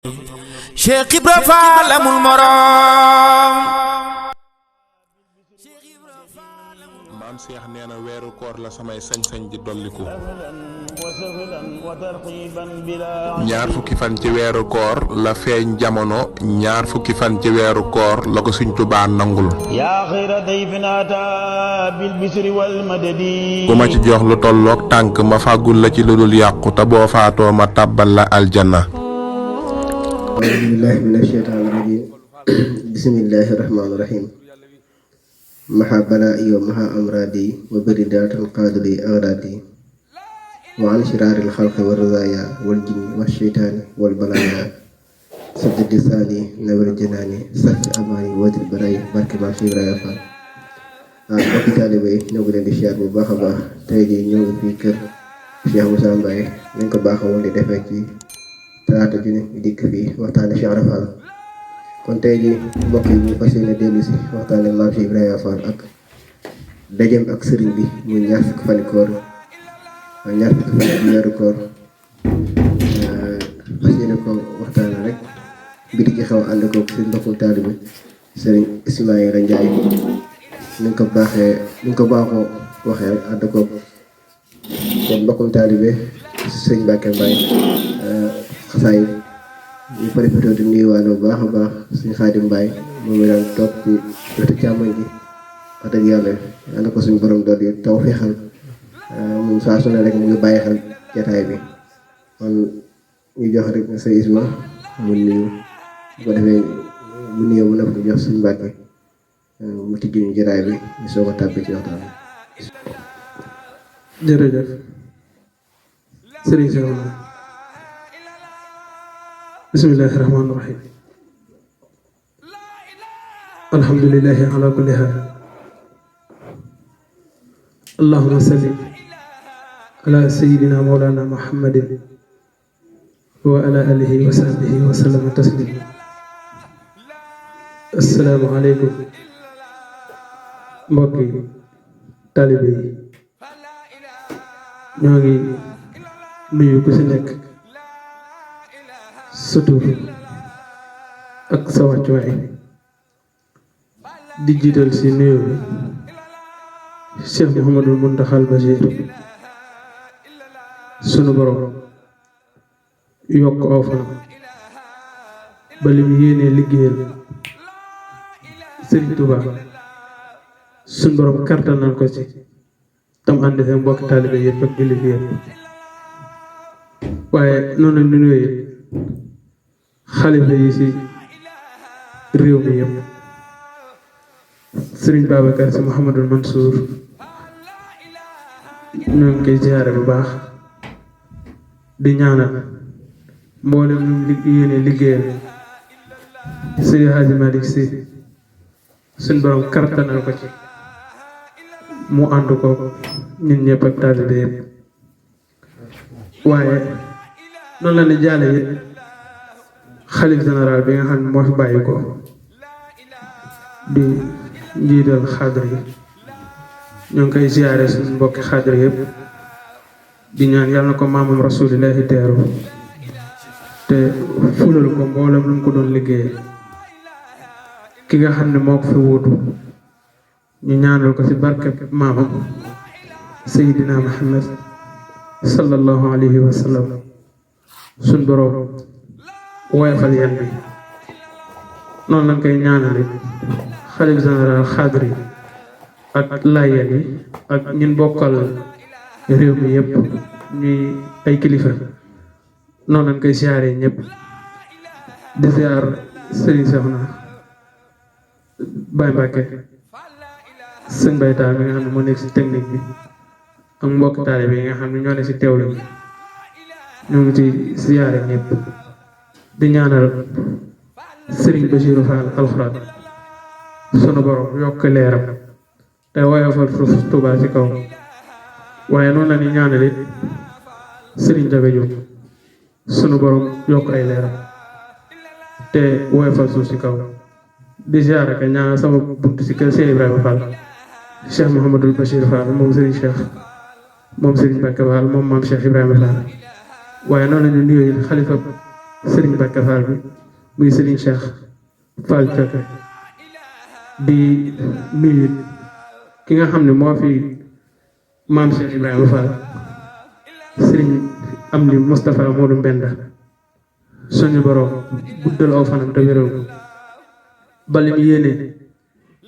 Cheikh Ibra Fall amul morom. maam Cheikh nee na weeru koor la samay sañ-sañ di dolliku. ñaar fukki fan ci weeru koor la feeñ jamono, ñaar fukki fan ci weeru koor la ko Sëñ Tuubaa nangul. yaa xayra dayfin ataa bil bisri wal madadi. ku ma ci jox lu tolloog tànk ma fàggul la ci lu dul yàqu te boo faatoo ma tàbbal la aljanna. أعوذ بالله من الشيطان الرجيم بسم الله الرحمن الرحيم محا بلائي ومحا أمرادي وبردات قادري أغرادي وعن شرار الخلق والرزايا والجن والشيطان والبلايا سد لساني نور الجناني سفي أماني وادي البراي بارك ما في رايا فال mbokki taalibe yi ñoo ngi leen di siyaar bu baax a baax tey jii ñoo ngi fii kër Cheikh Moussa Mbaye nañ ko baaxawoon di defee ci talaata ju ne ñu dikk fii waxtaane Cheikh Ibra Fall kon tey jii mbokk yi ñu fas yéene dellu si waxtaane Maam Cheikh Ibrahima Fall ak dajem ak sëriñ bi muy ñaar fukki fani koor ñaar fukki fan ci weeru koor fas yéene ko waxtaane rek mbir ci xew ànd ko si mbokku taalibe sëriñ Ismaïla Ndiaye ni ko baaxoo waxee rek ànd ko seen mbokkum taalibe sëriñ Mbacke Mbaye xasaay ñu préféré di nuyuwaale bu baax a baax suñu Xaadim Mbaye moom mi daan toog ci wetu càmmoñ gi wax dëgg yàlla ànd ko suñu borom dool yi taw feexal moom saa su ne rek mu ngi bàyyi xel jataay bi kon ñu jox rek sa Isma mu nuyu bu ko defee bu nuyoo mu nekk jox suñu Mbàkke mu tijji ñu jataay bi ñu soog a tàbbi ci waxtaan bi. jërëjëf sëriñ Cheikh bismillahi rahmaani rahim alhamdulillahi ala kulli haal allahumma salli ala sayyidina mawlana muhammadin wa ala alihi wa sahbihi wa sallama taslima assalaamu aleykum mbokki taalibe yi ñoo ngi nuyu ku ci nekk sa tur ak sa wàccuwaay di jiital ci nuyoo bi Cheikh Mouhamadul Muntaxal Bachir sunu borom yokk aw fan ba lim yéenee liggéeyal Sëriñ Tuubaa sunu borom kartanal ko ci tam ànd ak mbokk taalibe yëpp ak jullit yëpp waaye noonu la nuyoo xalifa yi ci réew mi yëpp Sëriñ Babacar Sy Mouhamadul Mansour ñoo ngi koy ziyaare bu baax di ñaanal mboolem ñu yéene liggéeyal Seydi Hadji Malick Sy suñ borom kartanal ko ci mu ànd ko ñun ñëpp ak taalibe yëpp waaye noonu la ne jaale yi xalif général bi nga xam ne moo fi bàyyi ko di njiital xadra yi ñoo ngi koy ziyaare suñu mbokki xadra yëpp di ñaan yàlla na ko maamam rasulillahi teeru te fulal ko mboolem lu mu ko doon liggéey ki nga xam ne moo ko fi wuutu ñu ñaanal ko ci barke maamam Seydina Muhammad sallallahu alayhi wa sallam suñ boroom woyofal yan bi noonu lañ koy ñaanale xalif général xadri yi ak layen yi ak ñun bokkal réew mi yëpp ñuy ay kilifa noonu lañ koy siyaaree ñëpp di siyaar sëriñ Soxna Baye Mbacke sëñ Baytaal mi nga xam ne moo nekk ci technique bi ak mbokk taalibe yi nga xam ne ñoo ne ci teewlu bi ñoo ngi ci siyaare ñëpp di ñaanal Sëriñ Bachiru Fall alxuraan sunu borom yokk leeram te woyofal suuf Tuubaa ci kaw waaye noonu la ni ñaanal it Sëriñ Jaga Jóob sunu borom yokk ay leeram te woyofal suuf ci kaw di siyaare ka ñaanal sama buntu ci kër Cheikh Ibrahima Fall Cheikh Mouhamadul Bachir Fall moom Sëriñ Cheikh moom Sëriñ Mbacke Fall moom maam Cheikh Ibrahima Fall waaye noonu la ñu nuyoo xalifa Serigne Bakka Fall bi muy Serigne Cheikh Fall Cokke di nuyu ki nga xam ne moo fi maam Cheikh Ibrahima Fall Serigne Amdi Moustapha Modou Mbenda suñu borom guddal aw fanam te wéral ko ba li mu yéene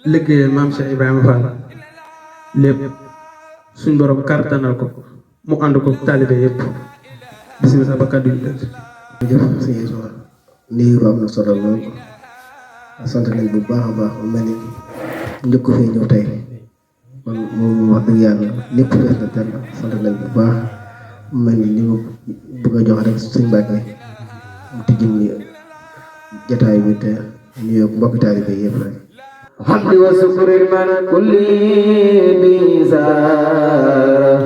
liggéeyal maam Cheikh Ibrahima Fall lépp suñu borom kartanal ko mu ànd ko taalibe yépp bismillah ba kàddu yi jëf sëñ Isma lii am na solo lool sant nañ bu baax a baax mel ni njëkk fee ñëw tey kon moom wax dëgg yàlla lépp fees na teel sant nañ bu baax mel ni li ma bëgg a jox rek sëñ Mbàkke mu tijjil ni jataay bi te ñu yokk mbokki taalibe yëpp rek hamdi wa sukri man kulli bizar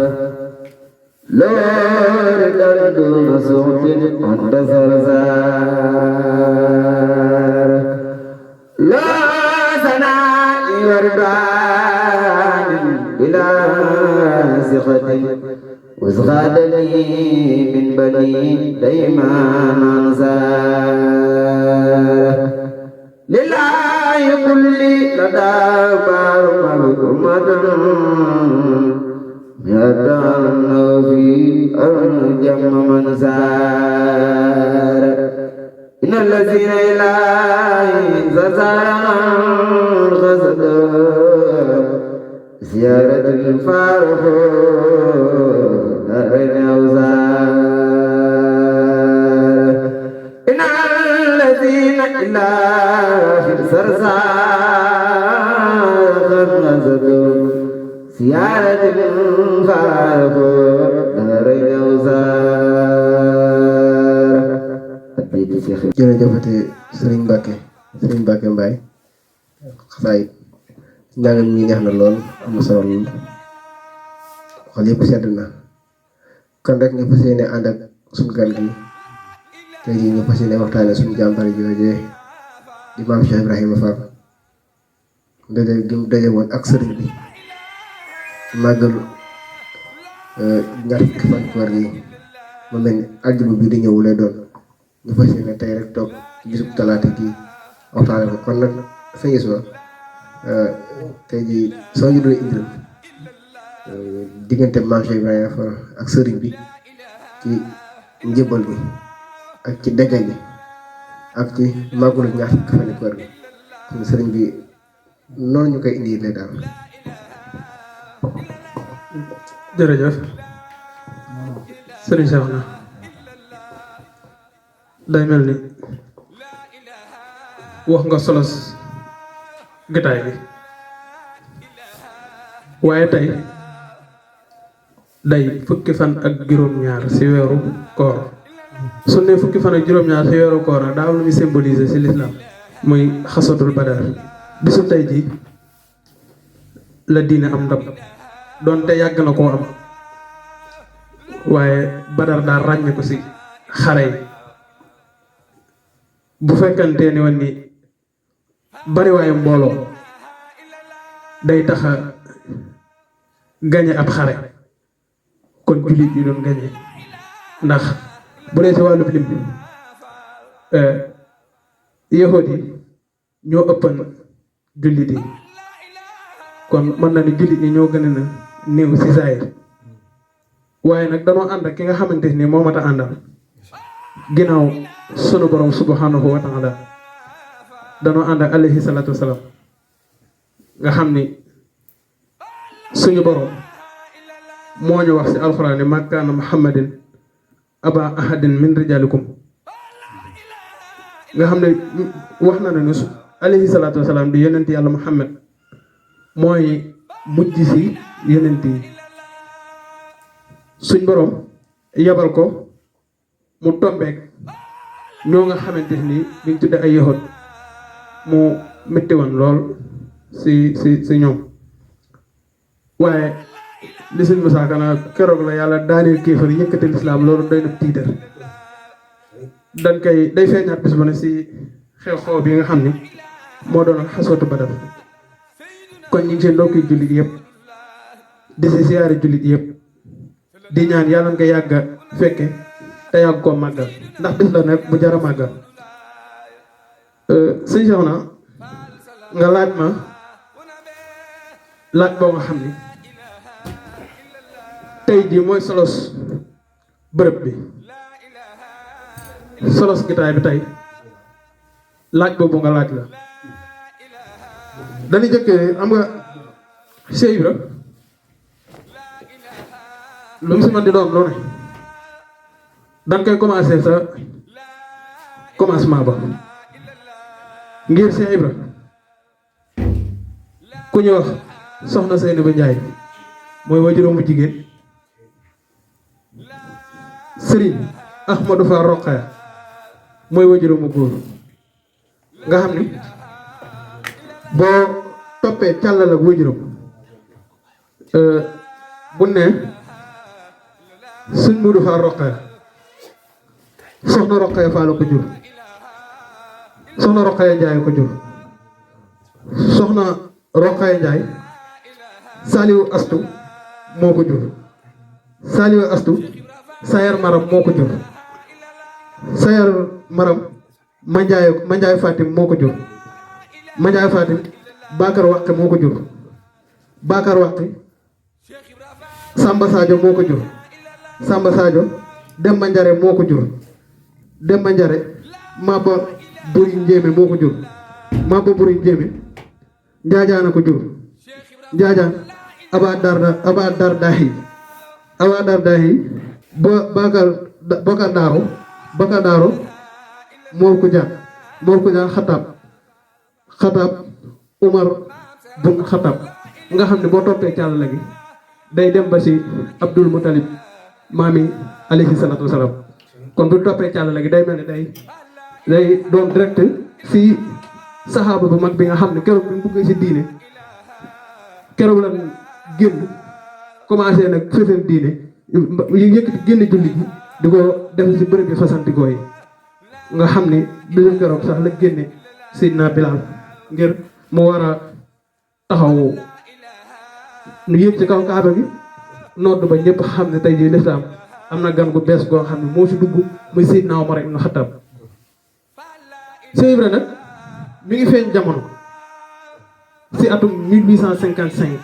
lor dun sutin anta zarzar la sana wardan bila sikhati وزغادني من بني ديمان انزار لله كل لدى بار مبكمة يدعن في أرجم من زار إن الذين إلهي زار غزد زيارة الفارق دارين أوزار إن الذين إلا في السرسار غزدوا زيارة الفارق دارين أوزار jërëjëfate Serigne Mbacke Mbaye xasaayit njàngam mi neex na lool am na solo lool xol yëpp sedd na kon rek ñu fas yéene ànd ak suñu gan gi tey jii ñu fas yéene waxtaane suñu jàmbari joojee di maam Cheikh Ibrahima Fall daje gi mu daje woon ak sëriñ bi màggalu ñaar fukki fan koor gi mu mel ni àjjuma bi di ñëw lay doon ñu fas yéene tey rek toog bisub talaata gi waxtaane ko kon nag sëñ Isma tey jii soo ñu doon indil diggante maam Cheikh Ibrahima Fall ak sëriñ bi ci njëbbal gi ak ci daje gi ak ci màggalu ñaar fukki fan koor gi kon sëriñ bi noonu ñu koy indi lay daal. jërëjëf sëriñ Cheikh na day mel ni wax nga solos gitaay bi waaye tey day fukki fan ak juróom-ñaar ci weeru koor su ne fukki fan ak juróom-ñaar ci weeru koor nag daa am lu muy symboliser ci lislaam muy xasatul badar bisu tey ji la diine am ndam doonte yàgg na koo am waaye badar daa ràññe ko ci xare yi bu fekkante ni woon ni bari waaye mbooloo day taxa gañe ab xare kon jullit yi doon gañe ndax bu dee ci wàllu lim yahuud yi ñoo ëppan jullit yi kon mën na ni jullit yi ñoo gën a néew ci saayir waaye nag danoo ànd ak ki nga xamante ni moo mat a àndal ginnaaw sunu borom subhanahu wa taala danoo ànd ak alayhi salaatu wasalaam nga xam ni suñu borom moo ñu wax ci alxuraan ni ma kaana muhammadin aba ahadin min rijalikum nga xam ne wax na ne alayhi salaatu wasalaam di yonent yàlla muhammad mooy mujj ci yonent yi suñ borom yabal ko mu tombeek ñoo nga xamante ni biñ tudde ay yahud mu métti woon lool ci ñoom waaye li suñ Musaa Ka keroog la yàlla daaneel kéefar yëkkati lislaam loolu doy na tiitar dañ koy day feeñaat bis ba ne ci xew-xew bi nga xam ni moo doon xaswatu Badar kon ñu ngi seen ndokki jullit yëpp di ci siyaare jullit yëpp di ñaan yàlla nga yàgga fekke te yàgg koo màggal ndax bis la nekk bu jara màggal sëñ Soxna nga laaj ma laaj boo nga xam ni tey jii mooy solos bërëb bi solos gitaay bi tey laaj boobu nga laaj la dañuy jëkkee am nga Cheikh Ibra lu mu si man di doom loo ne dañ koy commencé sa commencement ba ngir Cheikh Ibra ku ñu wax soxna Seynaba Njaay mooy wajuróom bu jigéen Serigne Ahmadou Fa Roqaya mooy wajuróom bu góor nga xam ni boo toppee càllal ak wajuróom bu ne Sëñ Modou Fa Roqaya soxna Roqaya Fa la ko jur soxna Roqaya Njaay ko jur soxna Roqaya Njaay Saliou Astu moo ko jur Saliou Astu Sayar Maram moo ko jur Sayar Maram Manjaay Fatim moo ko jur Manjaay Fatim Bakar Waqi moo ko jur Bakar Waqi Samba Sadio moo ko jur Samba Sadio Demba Njare moo ko jur Demba Njare Maba Buri Njéeme moo ko jur Maba Buri Njéeme Njaajaan a ko jur Njaajaan Aba Dardahi Bakar Daaro Mor ko jaan Xataab Umar bun Xataab nga xam ne boo toppee càll la gi day dem ba si Abdul Mutalib maami alayhi salaatu wasalaam kon bu toppee càll la gi day mel ne day doon direct si saxaaba bu mag bi nga xam ne keroog bi mu buggee si diine keroog la génn commencé nag fësal diine yi yëkkati génn julli gi di ko def si bërëb bi fasantikoo yi nga xam ni bisu keroog sax la génne Seydina Bilal ngir mu war a taxaw nu yéeg ci kaw kaaba bi nodd ba ñëpp xam ne tey jii lislaam am na gan gu bees goo xam ne moo si dugg muy Seydina Omar ibn Khattab Cheikh Ibra nag mi ngi feeñ jamono si atum 1855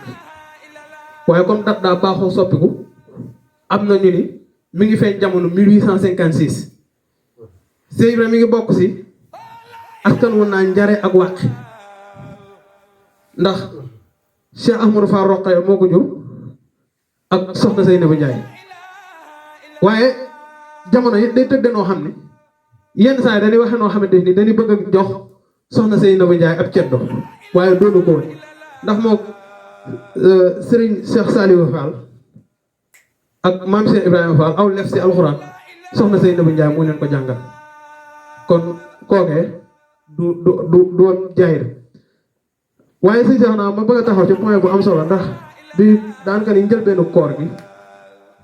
waaye comme dat daa baaxoo soppiku am na ñu ni mi ngi feeñ jamono 1856 Cheikh Ibra mi ngi bokk si askan wu naa njare ak wàq ndax Cheikh Ahmadou Fa Roqaya moo ko jur ak soxna Seynaba Njaay waaye jamono yi day tëdde noo xam ne yenn saa yi dañuy waxe noo xamante ni dañuy bëgg a jox soxna Seynaba Njaay ab ceddo waaye doonu ko woon ndax moo Serigne Cheikh Saliou Fall ak maam Cheikh Ibrahima Fall aw lef si alxuraan soxna Seynaba Njaay moo leen ko jàngal kon kookee du woon jaayir waaye si Cheikh naa ma bëgg a taxaw ci point bu am solo ndax bi daan ka ni njëlbeenu koor gi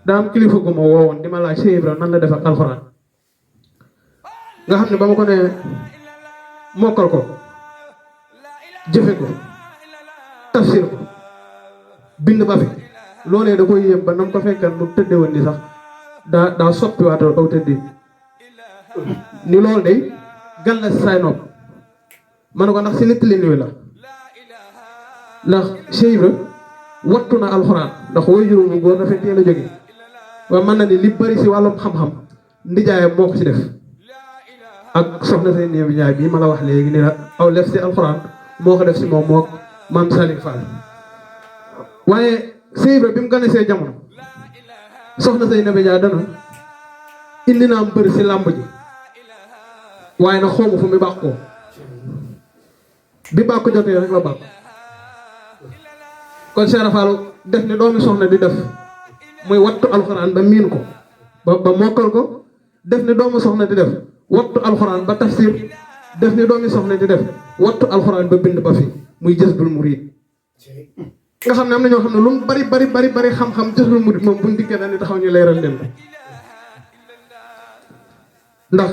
daa am kilifa gu ma woowoon di ma laaj Cheikh Ibrahima nan la def ak alxuraan nga xam ne ba ma ko ne mokkal ko jëfe ko tafsir ko bind ba fi loolee da koy yéem ba nam ko fekkan mu tëdde woon ni sax daa soppiwaatal aw tëddi ni loolu day gan la si saay nopp ma ne ko ndax si nettali niwi la ndax Cheikh Ibra wattu na alxuraan ndax woy juróom bu góor dafay teel a jóge waaye mën na ni li bari si wàllum xam-xam ndijaayam moo ko si def ak soxna Seynaba Njaay bii ma la wax léegi ni la aw lef si alxuraan moo ko def si moom moo maam Salim Fall waaye Cheikh Ibra bi mu gane see jamono soxna Seynaba Njaay dana indi naa am bëri si làmb ji waaye nag xawma fu mu bàkkoo bi bàkk jotee rek la bàkk kon Cheikh Fall def ni doomi soxna di def muy wattu alxuraan ba miin ko ba mokkal ko def ni doomi soxna di def wattu alxuraan ba tafsir def ni doomi soxna di def wattu alxuraan ba bind ba fi muy Jazbul Murid nga xam ne am na ñoo xam ne lu mu bari xam-xam Jazbul Murid moom buñ dikkee dañuy taxaw ñu leeral leen ndax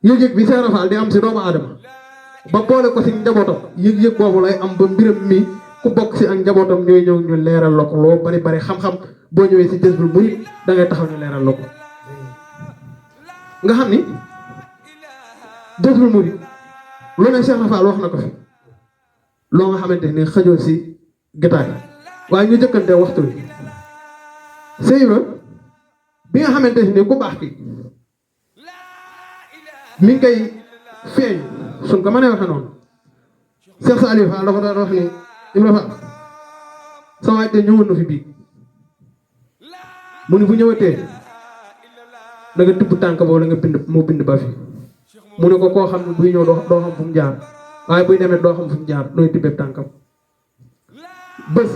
yëg-yëg bi Cheikh Fall di am si doomu aadama ba boole ko si njabootam yëg-yëg boobu lay am ba mbiram mi ku bokk si ak njabootam ñooy ñëw ñu leeral la ko loo bari xam-xam boo ñëwee si Jazbul Murid da ngay taxaw ñu leeral la ko nga xam ni Jazbul Murid lu ne Cheikh Rafal wax na ko fi loo nga xamante ni xajoo si gataay waaye ñu jëkkante waxtu bi sëy bi nga xamante ni ku baax ki mi ngi koy feeñ suñ ko mënee waxe noonu Cheikh Saliou Fall da ko doon wax ni Ibra Fall sa waay te ñëwoon na fi bii mu ni bu ñëwatee da nga tibb tànk boobu la nga bind moo bind ba fi mu ne ko koo xam ne buy ñëw doo xam fu mu jaar waaye buy demee doo xam fu mu jaar nooy tibbee tànkam bés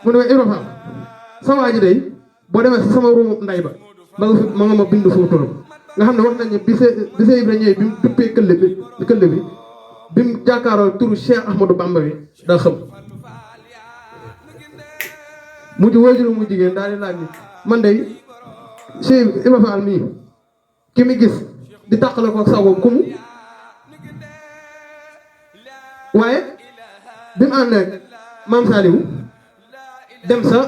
mu ne ma Ibra Fall sa waa ji day boo demee si sama ruumu nday ba ma nga ma bind foofu turam nga xam ne wax nañ ne bi see Ibra ñëwee bi mu duppee këll bi mu jàkkaaroo turu Cheikh Ahmadou Bamba bi daa xam mujj waajur mu jigéen daal di laaj ni man day Cheikh Ibra Fall mii ki mi gis di tàqale ko sagoom ku mu waaye bi mu ànd ak maam Saliou dem sa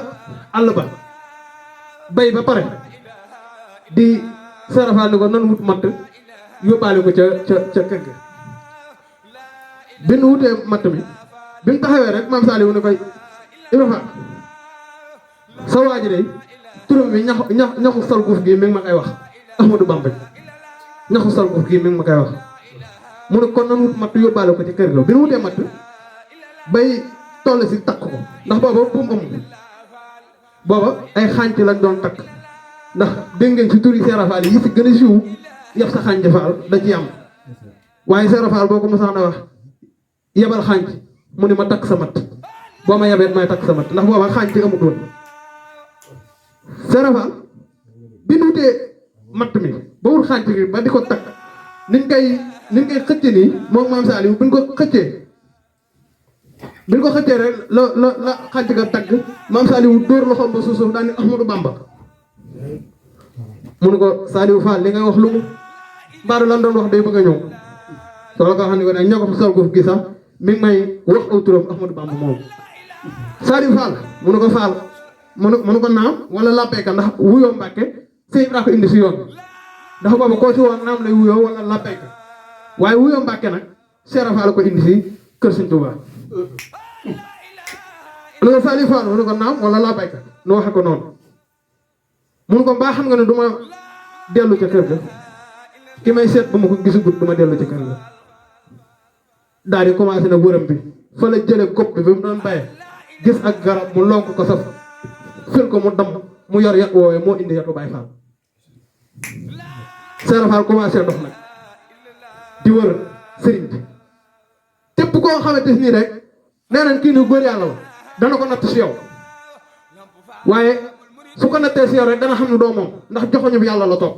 àll ba bay ba pare di sarafal ni ko nan wut matt yóbbaale ko ca kër ga bi nu wutee matt mi bi mu taxawee rek maam Saliou ne koy Ibra Fall sa waa ji day turam bi ñaxu salguuf gi mi ngi ma koy wax Ahmadou Bamba ñaxu salguuf gi mi ngi ma koy wax mu ne kon nan wut matt yóbbaale ko ci kër ga bi nu wutee matt bay toll si takk ko ndax booba buum amul booba ay xànc lañ doon takk ndax dégg ngeen ci turi Seera Faal yi si gën a siiw yab sa xànc faal da ci am waaye Seera Faal boo ko mosaan a wax yebal xànc mu ne ma takk sa matt boo ma yebet may takk sa matt ndax booba xànc amut woon Seera Faal bi nu wutee matt mi ba wut xànc bi ba di ko takk niñ koy xëcce nii moom maam Saliou buñ ko xëccee rek la xànc ga tagg maam Saliou dóor loxoom ba suuf daal ni Ahmadou Bamba mu ne ko Saliou Fall li ngay wax lu mu mbaaru lan doon wax day bëgg a ñëw soo la ko xam ne ko ne ñoo ko fa sol ko gi sax mi ngi may wax aw turam Ahmadou Bamba moom Saliou Fall mu ne ko Fall mu ne ko naam wala làppeeka ndax wuyoo Mbàkke sëy daa ko indi si yoon ndax booba koo si woon naam lay wuyoo wala làppeeka waaye wuyoo Mbàkke nag Seera Fall ko indi si kër Sëñ Tuubaa mu ne ko Saliou Fall mu ne ko naam wala làppeeka nu waxe ko noonu mun ko mbaa xam nga ne du ma dellu ca kër ga ki may seet ba ma ko gisagut du ma dellu ca kër ga daal di commencé na wërëm bi fa la jële kopp bi mu doon baye gis ak garab mu lonk ko saf fil ko mu dam mu yor yat woowee moo indi yatu Baay Faal Seera Faal commencé dox nag di wër sëriñ bi képp koo xamante nii rek nee nañ kii ni góor yàlla la dana ko natt si yow waaye su ko nattee si yow rek dana xam ne doo moom ndax joxoñu bi yàlla la toog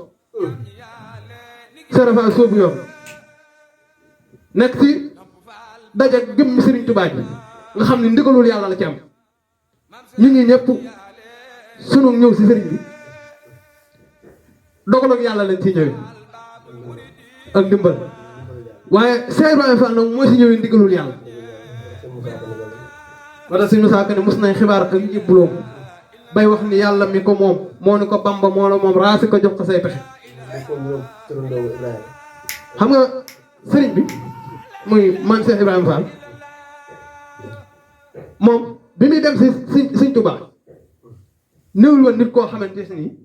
Seera Faal soobu yoon nekk ci daje gëm mi Sëriñ Tuubaa ji nga xam ne ndigalul yàlla la ci am ñu ngi ñëpp sunu ñëw si sëriñ bi dogaloo yàlla lañ ci ñëwee ak ndimbal waaye Cheikh Ibrahima Fall nag mooy si ñëwee ndigalul yàlla wala suñu Musaa Ka ne mos nañ xibaar ak njëbbuloom bay wax ni yàlla mi ko moom moo ni ko Bamba moo la moom raasi ko jox ko say pexe xam nga sëriñ bi muy man Cheikh Ibrahima Fall moom bi muy dem si Sëriñ Tuubaa néewul woon nit koo xamante ni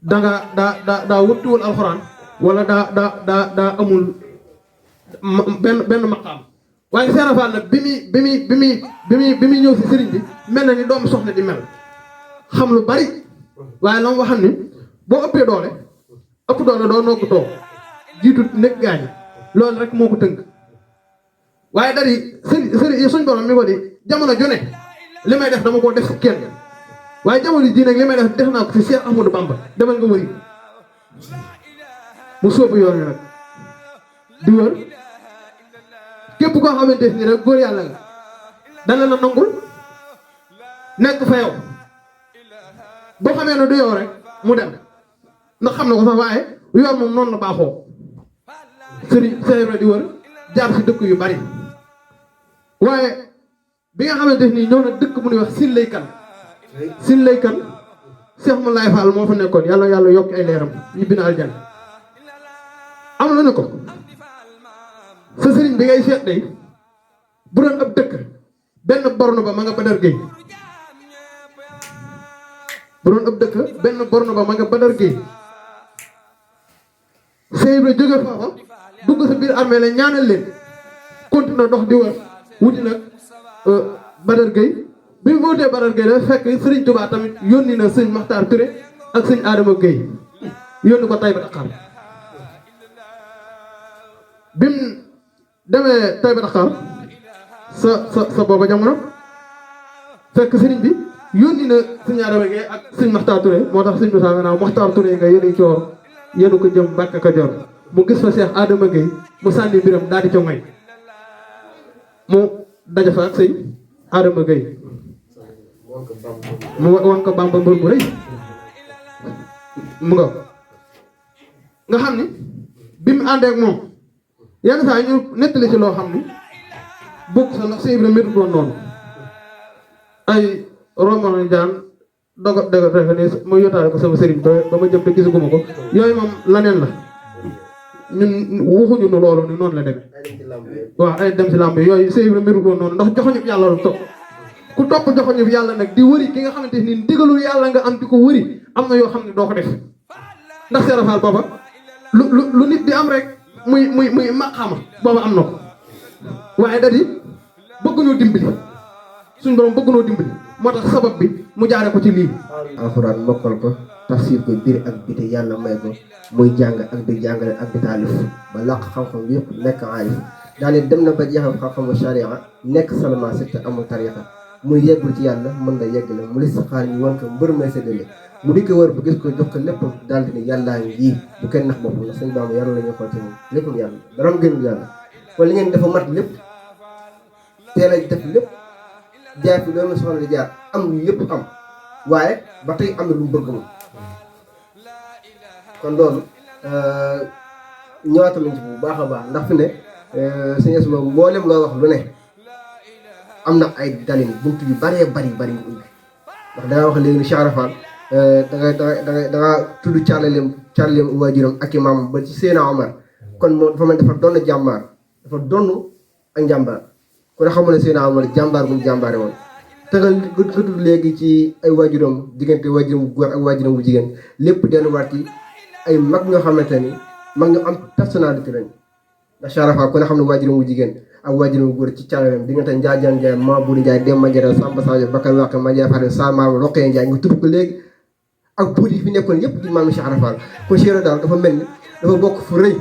danga daa wuttuwul alxuraan wala daa amul benn maqaam waaye Seera Faal nag bi muy ñëw si sëriñ bi mel na ni doomu soxna di mel xam lu bari waaye la mu waxam ni boo ëppee doole doo nogg toog jiitu nekk gaañ loolu rek moo ko tënk waaye dari sëriñ suñ borom mi ko di jamono ju ne li may def dama koo def si kenn waaye jamono ji nag li may def naa ko si Cheikh Ahmadou Bamba demal nga wëri mu sóobu yoon wi nag di wër képp koo xamante ni rek góor yàlla nga dana la nangul nekk fa yow boo xamee ne du yow rek mu dem ndax xam na ko sax waaye yoon moom noonu la baaxoo sëriñ Seera di wër jaar si dëkk yu bari waaye bi nga xamante ni ñëw na dëkk bu ñuy wax Sin lay kan Cheikh Moulay Fall moo fa nekkoon yàlla yokk ay leeram ñibbi na aljana la ne ko sa sëriñ bi ngay seet day bu doon ab dëkk benn borno ba ma nga Badar Gueye bu doon ab dëkk benn borno ba ma nga Badar Gueye sëy bi jóge foofa dugg sa biir armée la ñaanal leen continue dox di wër wuti nag Badar Gueye bi mu wutee Badar Gueye la fekk Sëriñ Tuubaa tamit yónni na sëñ Maxtaar Touré ak sëñ Adama Gueye yónni ko Taïba Dakar bi mu demee Taïba Dakar sa booba jamono fekk sëriñ bi yónni na sëñ Adama Gueye ak sëñ Maxtaar Touré moo tax sëñ bi saa nga naaw Maxtaar Touré nga yéni coor yéenu ko jëm Mbàkke Kajoor mu gis fa Cheikh Adama Gueye mu sànni mbiram daal di co may mu daja fa ak sëñ Adama Gueye mu wan ko Bamba mbër mu rëy mu nga xam ni bi mu àndee ak moom yenn saa ñu nettali ci loo xam ni bokk sa ndax Cheikh Ibrahima métu doon noonu ay romano jaan dogot refe ne ma yotaale ko sama sëriñ ba ma jëm te gisuguma ko yooyu moom laneen la ñun waxuñu nu loolu ni noonu la demee waaw ay dem si làmb yooyu Cheikh Ibrahima métu doon noonu ndax joxoñu yàlla la topp ku topp joxoñu yàlla nag di wëri ki nga xamante ni digalul yàlla nga am di ko wëri am na yoo xam ne doo ko def ndax seerafaal booba lu nit di am rek muy maqaama booba am na ko waaye da di bëgguñoo dimbali suñ borom bëgguñoo dimbali moo tax sabab bi mu jaare ko ci lii alxuraan mokkal ko tafsir ko biir ak biti yàlla may ko muy jàng ak di jàngale ak di taalif ba làq xam-xam yëpp nekk aalif daane dem na ba jeexal xam-xamu sharia nekk salma te amul tariqa muy yeggul ci yàlla mën na yeggale mu lis xaar ñu wan ko mbër may séddale mu di ko wër bu gis ko jox ko lépp daal di ne yàllaa ngi bu kenn nax boppam ndax sëñ Bamba yàlla la ñuy xool ci moom léppam yàlla daram gënul yàlla kon li ngeen dafa mat lépp teel a def lépp jaar fi loolu soxla di jaar am lu lépp am waaye ba tey am na lu mu bëgg moom kon loolu ñëwaatal nañ ci bu baax a baax ndax fi ne sëñ Esma mboolem loo wax lu ne am na ay dalin buntu yu bëree bari yu ubbi ndax dangaa wax léegi ni Cheikh Rafal dangaa tudd càllaleem waajuram ak i maamam ba ci Seydina Omar kon moom dafa mel dafa doon jàmbaar dafa doon ak njàmbaar ku ne xamu ne Seydina Omar jàmbaar bu ñu jàmbaare woon te nga tudd léegi ci ay waajuram diggante waajuram bu góor ak waajuram bu jigéen lépp delluwaat ci ay mag ñoo xamante ni mag ñu am personnalité lañ ndax Cheikh Rafal ku ne xam ne waajuram bu jigéen ak waajuram bu góor ci càllaleem diggante Njaajaan Njaay Maaburi Njaay Demba Njaay Samba Sadio Bakar Waqe Madiaye Fatou Sa Maam Roqee Njaay nga tudd ko léegi ak buur yi fi nekkoon yëpp di maam Cheikh Rafal ko Cheikh daal dafa mel ni dafa bokk fu rëy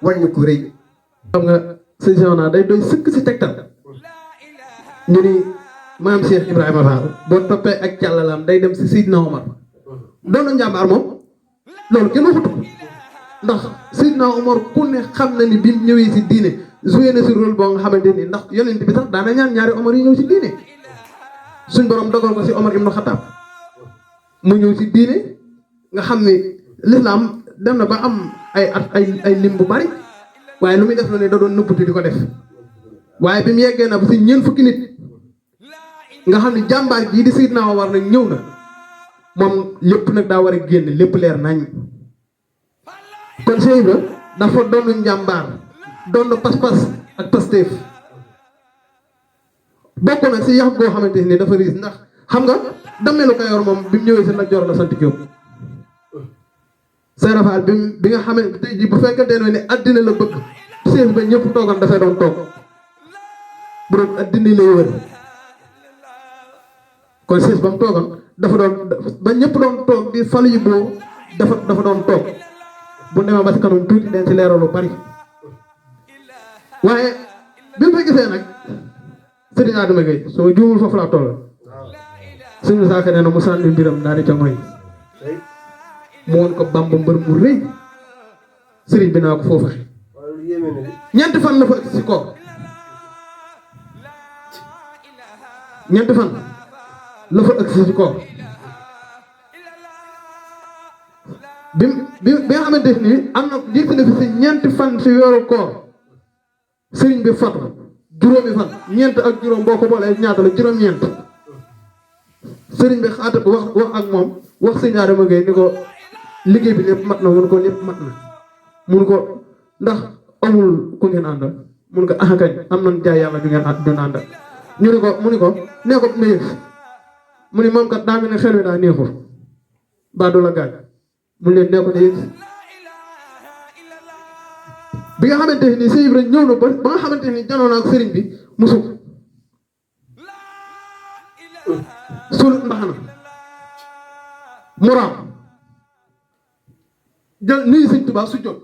wàññi ko rëy xam nga sëñ Soxna day doy sëkk si tegtal ñu ni maam Cheikh Ibrahima Fall boo toppee ak càllalaam day dem si Seydina Omar doon na njàmbaar moom loolu kenn waxutu ko ndax Seydina Omar ku ne xam na ni bi mu ñëwee si diine joué na si rôle boo nga xamante ni ndax yonent bi sax daana ñaan ñaari Omar yi ñëw si diine suñ borom dogal ko si Omar ibnu Xataab mu ñëw si diine nga xam ni l'islam dem na ba am ay lim bu bari waaye lu muy def la ne da doon nëbbatu di ko def waaye bi mu yeggee na ba si ñeent fukki nit nga xam ni jàmbaar jii di Seydina Omar nag ñëw na moom lépp nag daa war a génn lépp leer nañ kon Cheikh Ibra dafa doon njàmbaar doon pas-pas ak pasteef bokk na si yax goo xamante ni dafa riis ndax xam nga dammelu Kayoor moom bi mu ñëwee si Lat Joor la sant Jóob Seex Rafal bi nga xamante tey jii bu fekkente ne addina la bëgg Cheikh ba ñëpp toogoon dafay doon toog bu doon addina lay wër kon Cheikh ba mu toogoon dafa doon ba ñëpp doon toog di falu yi boo dafa doon toog bu demee ba si kanam tuuti den si leeral lu bari waaye bi mu fa gisee nag Sëriñ Adama Gueye soo juumul foofu laa toll suñu saaka nee na mu sànni mbiram daal di ca moy mu woon ko Bamba mbër mu rëy sëriñ bi naa ko foofu ñeenti fan la fa si koor ñeenti fan la fa ëgg si koor bi nga xamante ni am na jiitu na fi si ñeenti fan si weeru koor sëriñ bi fatu juróomi fan ñeent ak juróom boo ko boolee ñaata la juróom-ñeent sëriñ bi xaata wax ak moom wax sëñ Adama Gueye ni ko liggéey bi lépp mat na mun ko lépp mat na mun ko ndax amul ku ngeen àndal mun ko kañ am nañ jaay yàlla bi ngeen doon àndal ñu ni ko mu ni ko nee ko na yëg mu ni moom kat daa mel ne xel wi daa neexul baa du la gaañ mu leen nee ko na yëg bi nga xamante ni Sëñ Ibra ñëw na ba nga xamante ni janoo na ak sëriñ bi mu sukk sul mbaxana mu raam jël nuyu Sëñ Tuubaa su jot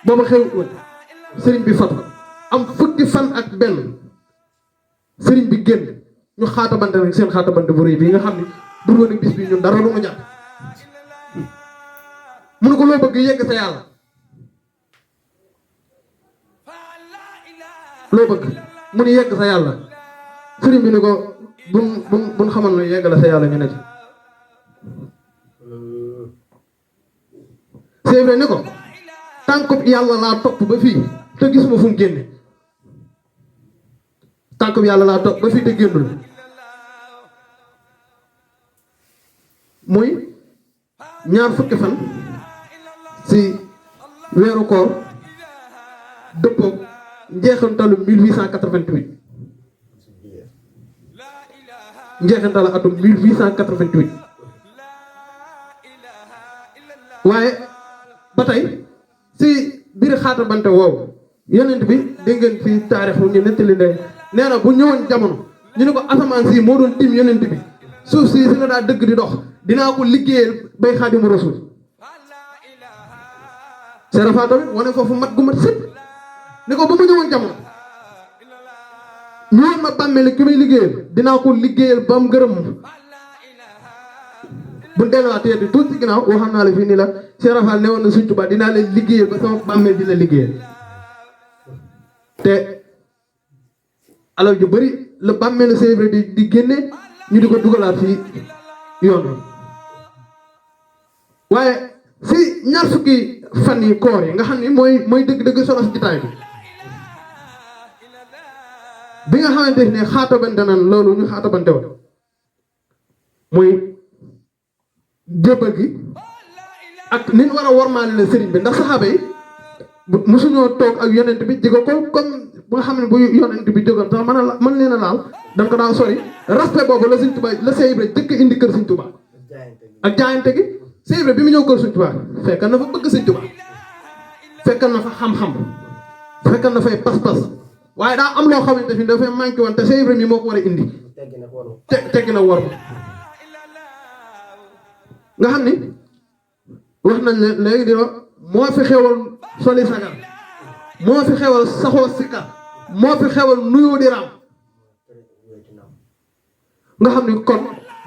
booba xew woon sëriñ bi fatu am fukki fan ak benn sëriñ bi génn ñu xaatabante nag seen xaatabante bu rëy bi nga xam ne bu woon ak bis bi ñun dara du mu jàpp mu ne ko loo bëgg yegg sa yàlla loo bëgg mu ni yegg sa yàlla sëriñ bi ni ko buñ xamal ne yegg la sa yàlla ñu ne ci c'est vrai ni ko tànkub yàlla laa topp ba fii te gisuma fu mu génne tànkub yàlla laa topp ba fii te génnul muy ñaar fukki fan si weeru koor dëppoog njeexantalu 1888 njeexantalu atum 1888 waaye ba tey si biir xaatabante woowu yonent bi dégg ngeen fi taarix bu ñu nettali ne nee na bu ñëwoon jamono ñu ne ko asamaan si moo doon tim yonent bi suuf si la daa dëgg di dox dinaa ko liggéeyal bay Xaadimu Rasuul Serapha tamit wane foofu mat gu mat sëpp ni ko ba mu ñëwoon jamono ñu woon ma bàmmeel ki may liggéeyal dinaa ko liggéeyal ba mu gërëm bu delluwaatee di tuuti ci ginnaaw waxam naa la fii nii la Serapha ne woon na Sëñ Tuubaa dinaa leen liggéeyal ba sama bàmmeel di la liggéeyal te alal ju bëri la bàmmeelu Sëñ Ibra di génne ñu di ko dugalaat fii yoon wi waaye si ñaar fukki fan yi koor yi nga xam ni mooy dëgg-dëgg solo si jitaay bi nga xamante ne xaatabante nan loolu ñu xaatabante woon muy jébbal gi ak ni ñu war a wormaale la sëriñ bi ndax saxaaba yi mosuñoo toog ak yonent bi jege ko comme bu nga xam ne bu yonent bi jógoon sax mën leen a laal da nga ko daan sori respect boobu la Sëñ Tuubaa la Sëñ Ibra jëkk indi kër Sëñ Tuubaa ak jaayante gi Sëñ Ibra bi mu ñëw kër Sëñ Tuubaa fekk na fa bëgg Sëñ Tuubaa fekk na fa xam-xam fekk na fay pas-pas waaye daa am loo xamante ni dafay manqué woon te Sëñ Ibra mi moo ko war a indi teggi na war ma nga xam ni wax nañ ne léegi dina moo fi xewal soli sagar moo fi xewal saxoo sikar moo fi xewal nuyoo di raam nga xam ni kon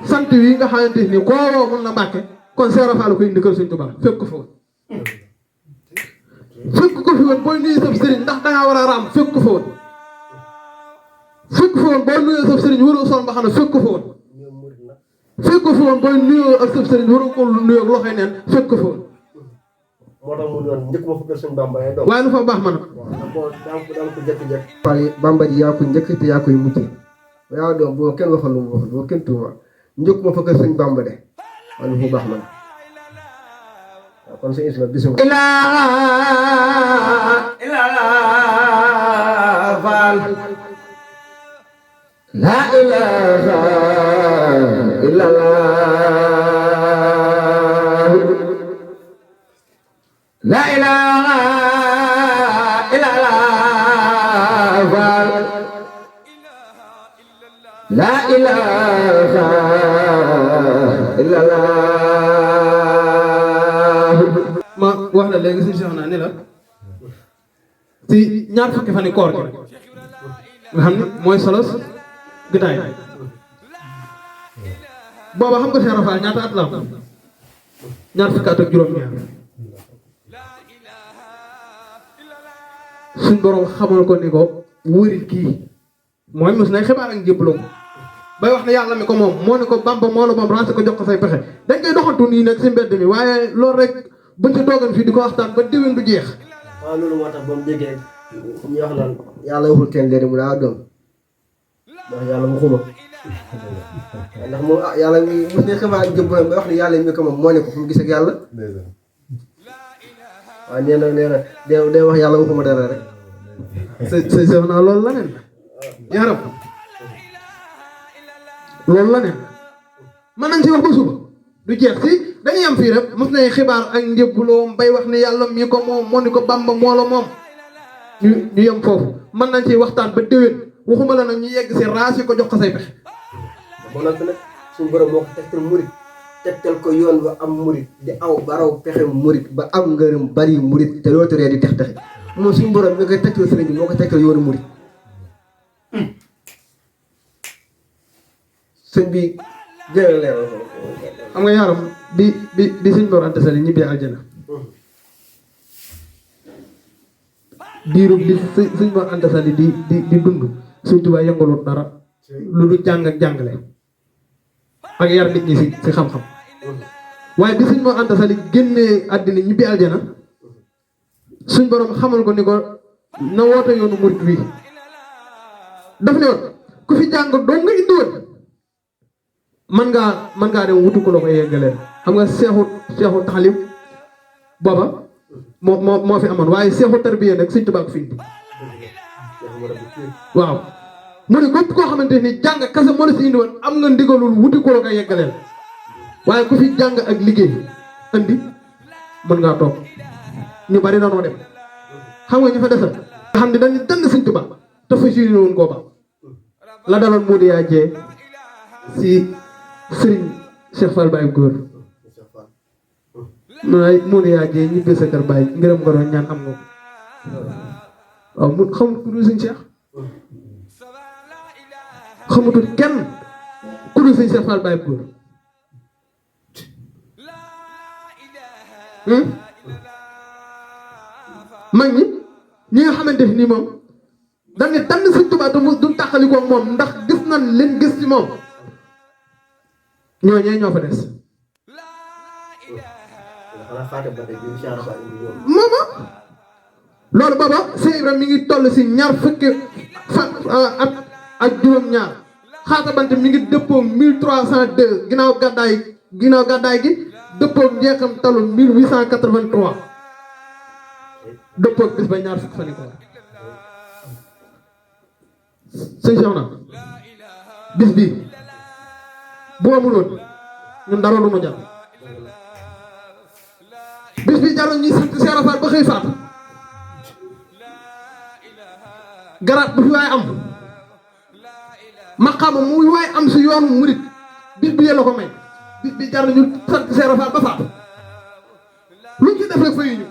sant yi nga xamante ni koo woo mën na Mbàkke kon Serapha la koy indi kër Sëñ Tuubaa fekk ko fa woon fekk ko fi woon booy nuyu sab sëriñ ndax dangaa war a raam fekk ko fa woon fekk ko fa woon booy nuyoo sab sëriñ waroo sol mbaxana fekk ko fa woon fekk ko fa woon booy nuyoo ak sab sëriñ waroo ko nuyoo ak loxoy neen fekk ko fa woon moo tax mu doon njëkk ma fa kër Sëñ Bamba doom waaye lu fa baax man daan ko jëkk-jëkk waaye Bamba ji yaa koy njëkk te yaa koy mujj yaa doom boo kenn waxal lu mu wax boo kenn tuuma njëkk ma fa kër Sëñ Bamba de waaye lu fa baax man waaw kon sëñ Isma bisum La ilaha illallah La ilaha illallah La ilaha illallah ma wax la léegi suñu Cheikh naa ni la si ñaar fukki fan yi koor gi nga xam ne mooy solos gitaay booba xam nga Serapha ñaata at la am ñaar fukki at ak juróom-ñaar suñ borom xamal ko ni ko wëri kii mooy mos nay xibaar ak njëbbaloo bay wax ne yàlla mi ko moom moo ne ko Bamba moo la moom rancé ko jox ko say pexe dañ koy doxantu nii nag si mbedd mi waaye loolu rek buñ ci toogan fii di ko waxtaan ba déwén du jeex waaw loolu moo tax ba mu déggee ñu wax naan yàlla waxul kenn léegi mu daa doom ndax yàlla mu xuma ndax moom yàlla mos ne xibaar ak njëbbaloo bay wax ne yàlla mi ko moom moo ne ko fu mu gis ak yàlla waaw nee na day wax yàlla waxuma dara rek. seex naa loolu la nen yaram loolu la nen mën nañ ci wax ba suba du jeex si dañuy am fii rek mos nañ xibaar ak njëbbuloom bay wax ne yàlla mi ko moom moo ni ko Bamba moo la moom ñu yem foofu mën nañ ci waxtaan ba déwén waxuma la nag ñu yegg si raas yi ko jox ko say pexe. moo nag nag suñu borom moo ko tegtal murit tegtal ko yoon ba am murit di aw baraw pexe murit ba am ngërëm bari murit te dootu ree di tex moom suñu borom mi koy tegtal sëriñ bi moo ko tegtal yoonu murit sëñ bi gën a leeral xam nga yaram bi suñ Mor Anta Sali ñibbee aljana diiru bi suñ Mor Anta Sali di dund Sëñ Tuubaa yëngalut dara lu du jàng ak jàngale ak yar nit ñi si xam-xam waaye bi suñ Mor Anta Sali génnee àddina ñibbi aljana suñ borom xamal ko ni ko na woote yoonu murit wi daf ne woon ku fi jàng doo nga indi woon mën ngaa dem wutu ko la ko yeggalee xam nga seexu taxalim booba moo fi amoon waaye seexu tarbiya nag Sëñ Tuubaa ko fi indi waaw mu ne képp koo xamante ni jàng kase moo la si indi woon am nga ndigalul wuti ko la ko yeggaleel waaye ku fi jàng ak liggéey andi mën ngaa toog ñu bari dañoo dem xam nga ñu fa desal nga xam ne dañu dënd Sëñ Tuubaa te fa siri woon koo ba la daloon mu di yaa jee si sëriñ Cheikh Fall Baye góor mu di yaa jee ñibbi sa kër Baye ngërëm nga doon ñaan am nga ko waaw mu xamut ku dul Sëñ Cheikh xamutul kenn ku dul Sëñ Cheikh Fall Baye góor mag ñi nga xamante ni moom dañ ne tànn Sëñ Tuubaa te mu du tàqalikoo moom ndax gis nañ leen gis ci moom ñooñee ñoo fa des mooma loolu booba Cheikh Ibrahima mi ngi toll si ñaar fukki fan ak juróom-ñaar xaata bant mi ngi dëppoo 1302 ginnaaw gàddaay gi dëppoo njeexam talu 1883 dëppoo bis ba ñaar fukki fan yi ko sëñ Cheikh na bis bii bu amuloon ñun dara lu mu jar bis bi jaroon ñuy sant Cheikh Rafal ba xëy faatu garaat bu fi waaye am maqaama muy waaye am si yoonu murit bis bi la ko may bis bi jar ñu sant Cheikh Rafal ba faatu luñ ci def rek fayu ñu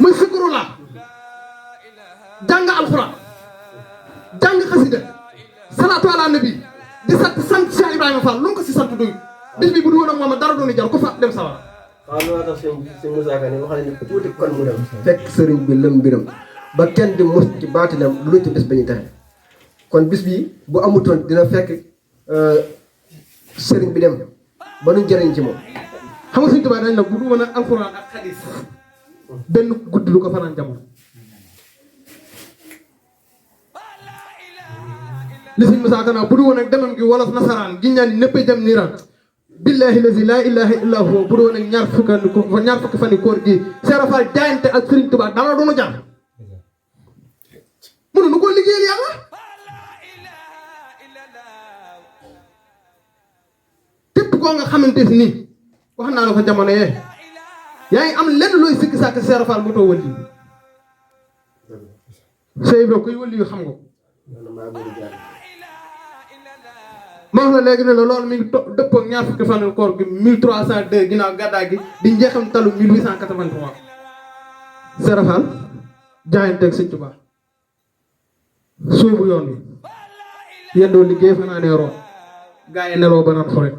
muy sikuru laa jàng alxuraan jàng xasida salaatu ala nabi di sant Cheikh Ibrahima Fall lu ko si sant doy bis bi bu du woon ak moom dara doon jar ko fa dem sawar waaw loolu tax sëñ Moussa Ka ni wax nañu tuuti kon mu dem fekk sëriñ bi lëm mbiram ba kenn di mos ci baatinam lu ci bis ba ñu taxe kon bis bi bu amutoon dina fekk sëriñ bi dem ba nu jëriñ ci moom xam nga Sëñ Tuubaa dañ la bu du woon ak alxuraan ak xadiis benn guddi lu ko fanaan jamono li Sëñ Musaa Ka naa bu du woon ak demam gi wolof nasaraan gi ñaan ñëpp dem niiraan billahi lazi laa ilaha illa huwa bu du woon ak ñaar fukki fan yi koor gi Cheikh Rafal jaayante ak Sëriñ Tuubaa dara doonu jàmm mënu nu ko liggéeyal yàlla képp koo nga xamante ni wax naa la ko jamono yee yaa ngi am lenn looy sikki sàkk Cheikh Rafal mu too wëlli Cheikh Ibra kuy wëlli yu xam nga ma wax la léegi ne la loolu mi ngi dëppoo ak ñaar fukki fan koor gi 1302 ginnaaw gàddaay gi di njeexam talu 1883 Cheikh Rafal jaayanteeg Sëñ Tuubaa suubu yoon wi yendoo liggéey fanaa nee roon gaa yi neloo ba naan xoret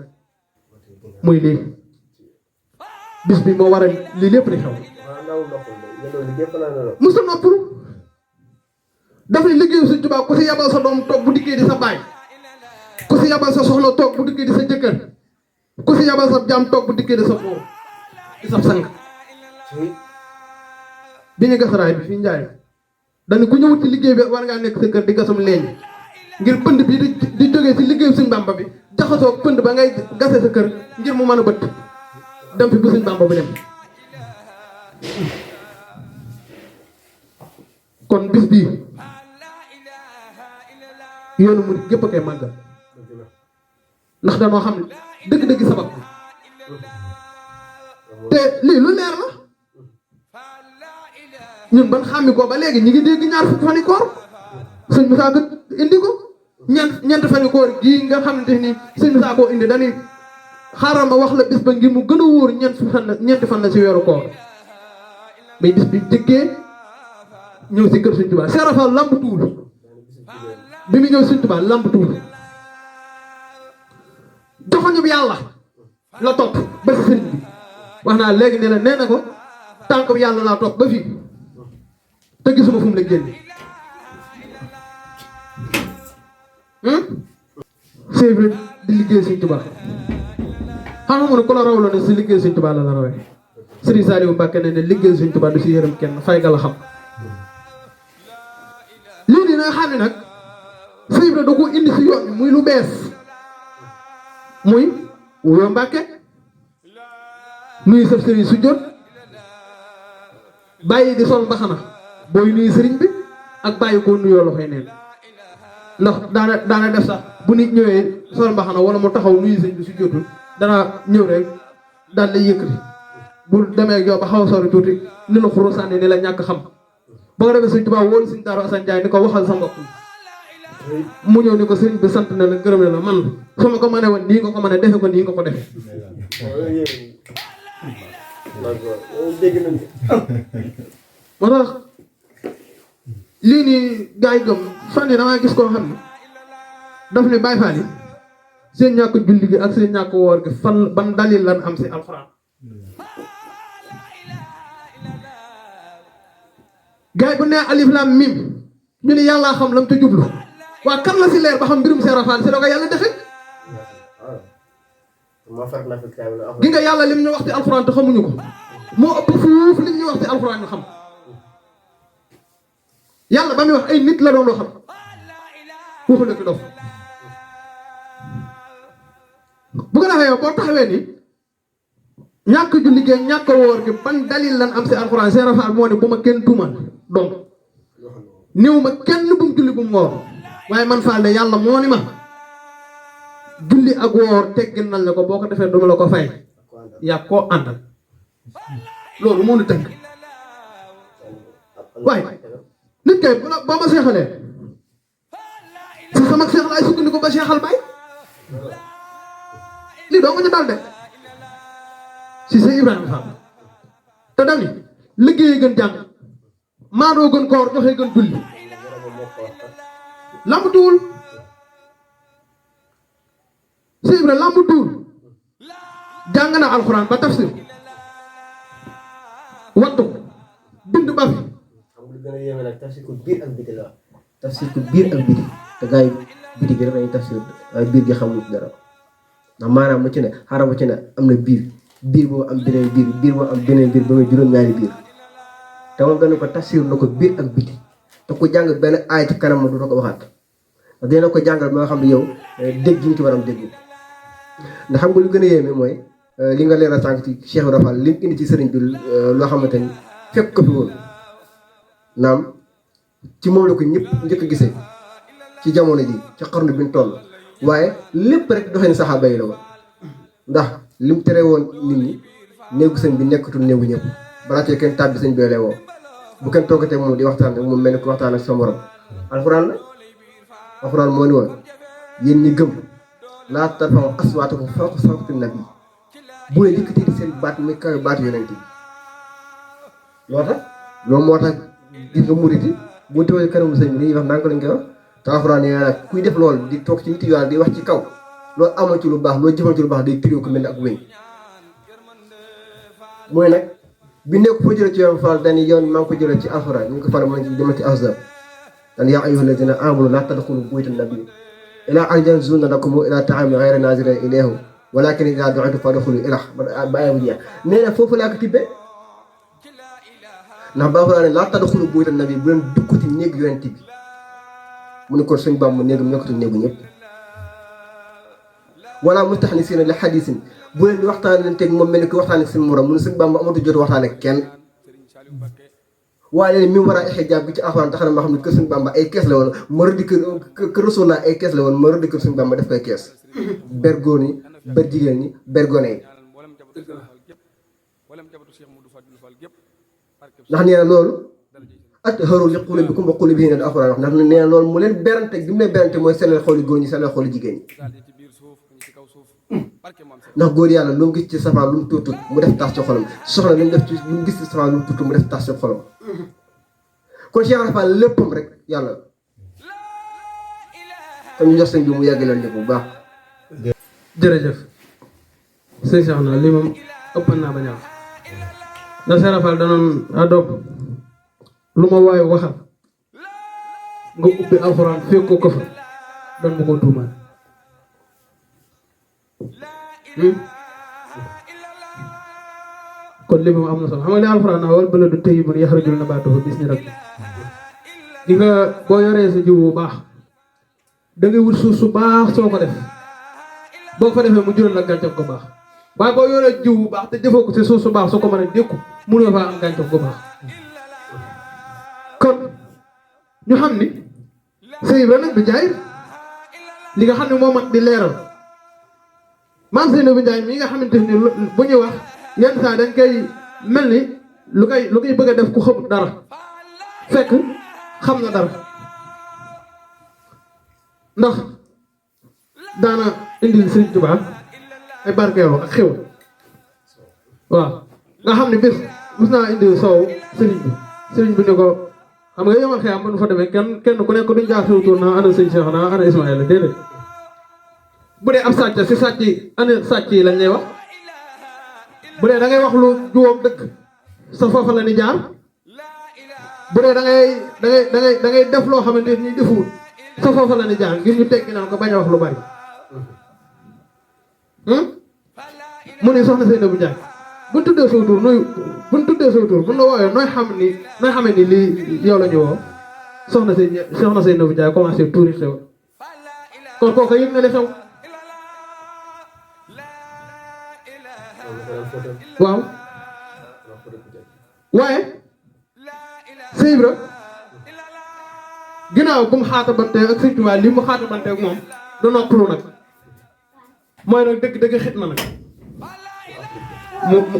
muy lii bis bi moo waral lii lépp di xew musta noppalu daf ne liggéeyu Sëñ Tuubaa ku si yabal sa doom toog bu dikkee di sa baay ku si yabal sa soxna toog bu dikkee di sa jëkkër ku si yabal sa jaam toog bu dikkee di sa boor di sa sang bi ñu gasaraay bi fii njaay dañu ku ñëwut ci liggéey bi war ngaa nekk sa kër di gasum leeñ ngir pënd bi di jógee ci liggéeyu Sëñ Bàmba bi jaxasoo pënd ba ngay gase sa kër ngir mu mën a bëtt dem fi bu Sëñ Bàmba bi dem kon bis bii yoonu mu gépp a koy màggal ndax danoo xam ne dëgg-dëgg sabab bi te lii lu leer la ñun ban xàmmi ko ba léegi ñi ngi dégg ñaar fukki fani koor sëñ Moussa gën indi ko ñeent fani koor gii nga xamante ni sëñ Moussa koo indi dañuy xaaral ma wax la bis ba ngir mu gën a wóor ñeenti fan la ci weeru koor mais bis bi jëkkee ñëw si kër Sëñ Tuubaa Cheikh Rafal lamb tuul bi mu ñëw Sëñ Tuubaa lamb tuul joxoñu bi yàlla la topp ba si sëriñ bi wax naa léegi ne la nee na ko tànk bi yàlla laa topp ba fii te gisuma fu mu la génne sëy bi di liggéey Sëñ Tuubaa xam nga mu ne ku la rawloo ne si liggéey Sëñ Tuubaa la la rawee Sëriñ Saliou Mbacke ne liggéey Sëñ Tuubaa du si yërëm kenn fay ga la xam lii nii nga xam ne nag sëy bi da ko indi si yoon muy lu bees muy wuyoo Mbacke nuyu sëf sëriñ su jot bàyyi di sol mbaxana booy nuyu sëriñ bi ak bàyyi koo nuyoo loxoy neen ndax daana def sax bu nit ñëwee sol mbaxana wala mu taxaw nuyu sëriñ bi su jotul dana ñëw rek daal lay yëkkati bu demee ak yow ba xaw a sori tuuti ni la xuru sànni ni la ñàkk xam ba nga demee Sëñ Tuubaa wóolu Sëñ Daaru Asan Njaay ni ko waxal sa mbokk mu ñëw ni ko sëriñ bi sant na la gërëm na la man su ma ko mënee woon nii nga ko mën a defe ko nii nga ko defe moo tax lii nii gaa yi gëm fan yi damaa gis koo xam ne daf ne Baay Faal yi seen ñàkk julli gi ak seen ñàkk woor gi fan ban dalil lan am si alxuraan gaa yi bu nee alif lam mim ñu ne yàllaa xam lam te jublu waa kan la si leer ba xam mbirum Seex Rafal si la ko yàlla defe gi nga yàlla lim ñu wax ci alxuraan te xamuñu ko moo ëpp fuuf lim ñu wax ci alxuraan ñu xam yàlla ba muy wax ay nit la doon xam waxu ki dof bu ko defee yow boo taxawee ni ñàkk julli gi ñàkk woor gi ban dalil lan am si alxuraan Seex Rafal moo ne bu ma kenn tuumal donc néew ma kenn bu mu julli bu mu woor waaye man Fall de yàlla moo ni ma julli ak woor teggin nañ la ko boo ko defee duma la ko fay yaa koo àndal loolu moo ñu tënk waaye nit kay boo ma seexalee si sama seex laay sukkandiku ba seexal bay lii doo nga ñu dal de si sa Ibrahima Fall te dani liggéey gën jàng maadoo gën koor joxe gën julli lamb tuul si Ibrahima lamb tuul jàng na alxuraan ba tafsir wattu bind ba fi xam nga lu gën a yéeme nag tafsir ko biir ak biti la tafsir ko biir ak biti te gars yi biti bi rek lañuy tafsir waaye biir gi xamul dara ndax maanaam mu ci ne xaaral mu ci ne am na biir boo am beneen biir boo am beneen biir ba muy juróom-ñaari biir te moom dañu ko tafsir na ko biir ak biti te ku jàng benn aay ci kanam ma du ko waxaat ndax dina ko jàngal ba nga xam ne yow dégg ñu ci war am dégg ndax xam nga lu gën a yéeme mooy li nga leeral sànq ci Cheikh Rafal li mu indi ci sëriñ bi loo xamante ni fekk ko fi woon naam ci moom la ko ñëpp njëkk a gisee ci jamono ji ci xarnu bi ñu toll waaye lépp rek doxee ni saxaaba yi la woon ndax li mu tere woon nit ñi néegu sëñ bi nekkatul néegu ñëpp balaa cee kenn tàbbi sëñ bi lay woo bu kenn toogatee moom di waxtaan rek moom mel ni ko waxtaan ak sa morom alxuraan la alxuraan moo ni woon yéen ñi gëm laa tarfa'u aswaatakum fawqa sawti nabi bu leen yëkkati di seen baat muy kawe baat yonent bi loolu moo tax gis nga murit yi bu ñu tawee kanamu sëñ bi dañuy wax ndànk lañ koy wax te alxuraan yi nag kuy def loolu di toog ci nit yàlla di wax ci kaw loolu amal ci lu baax loolu jëfal ci lu baax day tiriw ko mel ni ak wéñ mooy nag bi nekk foo jëlee ci yoon Fall dañuy yoon maa ngi ko jëlee ci alxuraan ñu ngi ko faral mën ci demal ci ahzab dan yaa ayyuhal lazina amanu laa tadxulu buyutan nabi ilaa an yanzurna lakum ilaa ta'aamin ghayra naazirina ilayhi walakin idaa du'itum fadxulu ilayhi ba aaya bu jeex nee na foofu laa ko tibbee ndax ba alxuraan ne laa tadxulu buyutan nabi bu leen dugg ci néeg yonent bi mu ne kon suñu Bàmba néegam nekkatul néegu ñëpp wala mustaxnisiina li xadiisin bu leen di waxtaan leen teg moom mel ni ki waxtaan ak seen morom mu ne suñu Bàmba amatu jot waxtaan ak kenn waaye mi war a xijaab bi ci alxuraan tax na ma xam ne kër Sëñ Bamba ay kees la woon ma rëdd kër Rasulullah ay kees la woon ma rëdd kër Sëñ Bamba def koy kees ber góor ñi ber jigéen ñi ber gone yi ndax nee na loolu at xaru li xule bi ku ma xule bi ne da alxuraan wax ndax nee na loolu mu leen berante gi mu leen berante mooy sellal xooli góor ñi sellal xooli jigéen ñi ndax góor yàlla lu mu gis ci safaan lu mu tuutut mu def tax ci xolam soxna lu mu def ci lu mu gis ci safaan lu mu tuutut mu def tax ci xolam kon Cheikh Rafal léppam rek yàlla kon ñu jox sëñ bi mu yàggalal ñu bu baax. jërëjëf sëñ Cheikh na lii moom ëppan naa ba ñaaw ndax Cheikh Rafal danoon adoom lu ma waaye waxal nga ubbi alxuraan fekk ko fa doon ma ko tuumaal kon li moom am na solo xam nga li alxuraan naa wal baladu tayyibun yaxrujul nabaatuhu bi izni rabbi di nga boo yoree sa jiw bu baax da ngay wut suuf su baax soo ko def boo ko defee mu jural la gàncax gu baax waaye boo yoree jiw bu baax te jëfoo ko si suuf su baax soo ko mën a dékku mënoo faa am gàncax gu baax kon ñu xam ni sëy ba nag du jaay li nga xam ne moo mat di leeral maam Seynabou Ndiaye mii nga xamante ni bu ñuy wax yenn saa dañ koy mel ni lu koy bëgg a def ku xamut dara fekk xam na dara ndax daana indil Sëriñ Tuubaa ay barkeeloo ak xew waaw nga xam ne bis mos naa indil soow sëriñ bi ne ko xam nga yomal xëyam ba nu fa demee kenn ku nekk duñ jaar siw tuur naa ana sëñ Cheikh naa ana Ismaïla déedéet bu dee ab sàcc si sàcc yi ana sàcc yi lañ lay wax bu dee da ngay wax lu juwam dëkk sa foofa la ni jaar bu dee da ngay def loo xamante ni defuwul sa foofa la ni jaar ngir ñu teggi naan ko bañ a wax lu bari mu ne soxna Seynabou Ndiaye buñ tuddee saw tur buñ la woowee nooy xamee ni lii yow la ñu woo soxna Seynabou Ndiaye commencé tuuri xew kon kooku yëg na li xew waaw waaye Sëñ Ibra ginnaaw bu mu xaatabante ak Sëñ Tuubaa li mu xaatabante ak moom du noppalu nag mooy nag dëgg xit na nag mu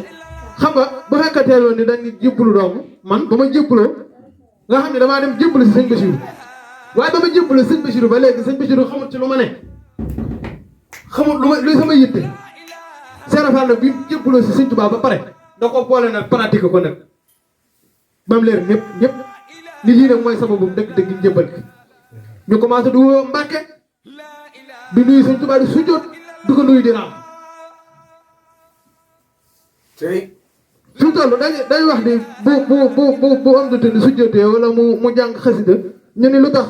xam nga bu fekkatee loon ni dañuy jébbalu doomu man ba ma jébbaloo nga xam ne damaa dem jébbalu si sëñ Bassirou waaye ba ma jébbalu sëñ Bassirou ba léegi sëñ Bassirou xamut ci lu ma ne xamut luy sama yitte Cheikh Rafal nag bi mu jébbaloo si sëñ Tuubaa ba pare da ko boole nag pratique ko nag ba mu leer ñëpp li lii nag mooy sababu dëgg njëbbal gi ñu commencé di woo Mbàkke di nuyu sëñ Tuubaa di sujjóot du ko nuyu di raam fi mu toll day wax ni bu am dute ni sujjóotee wala mu jàng xasida ñu ni lu tax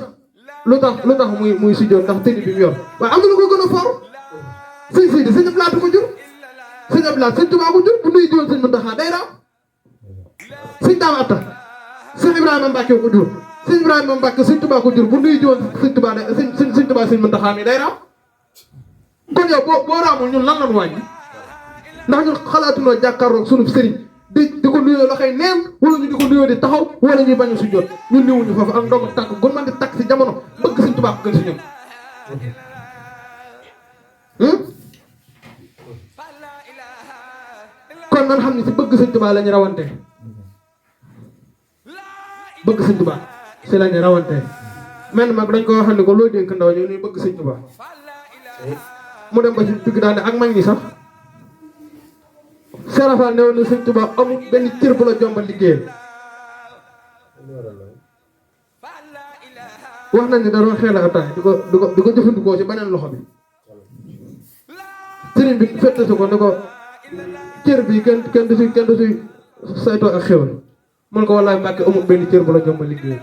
muy sujjóot ndax tëni bi mu yor waaye am na lu ko gën a for sëñ Sidi sëñ Abdu Lahat ko jur sëñ Abdu Lahat sëñ Tuubaa ko jur bu nuyu jiwoon sëñ Muntaxa day raam sëñ Daam Atta sëñ Ibrahima Mbàkke ko jur sëñ Ibrahima Mbàkke sëñ Tuubaa ko jur bu nuyu jiwoon sëñ Tuubaa sëñ Muntaxa mi day raam kon yow boo raamul ñun lan lan wàññi ndax ñun xalaatunoo jàkkaarloog sunu sëriñ di ko nuyoo loxoy neen wala ñu di ko nuyoo di taxaw wala ñuy bañ a su jot ñun niwuñu foofu ak ndogu tàkk gun man di takk si jamono bëgg sëñ Tuubaa ko gën si ñun kon man xam ne si bëgg sëñ Tuubaa la ñu rawante bëgg sëñ Tuubaa si la ñu rawante mel mag dañ ko waxal ni ko loo dénk ndaw ñu ni bëgg sëñ Tuubaa mu dem ba ci digg daal ne ak mag ñi sax Cheikh Rafal ne woon na sëñ Tuubaa amul benn cër bu la jombal liggéeyal wax nañ ne da doon xeel ataay di ko jëfandikoo ci beneen loxo bi sëriñ bi fette si ko ne ko cër bi kenn du si saytoo ak xewal mun ko wallaay Mbàkke amul benn cër bu la jombal liggéeyal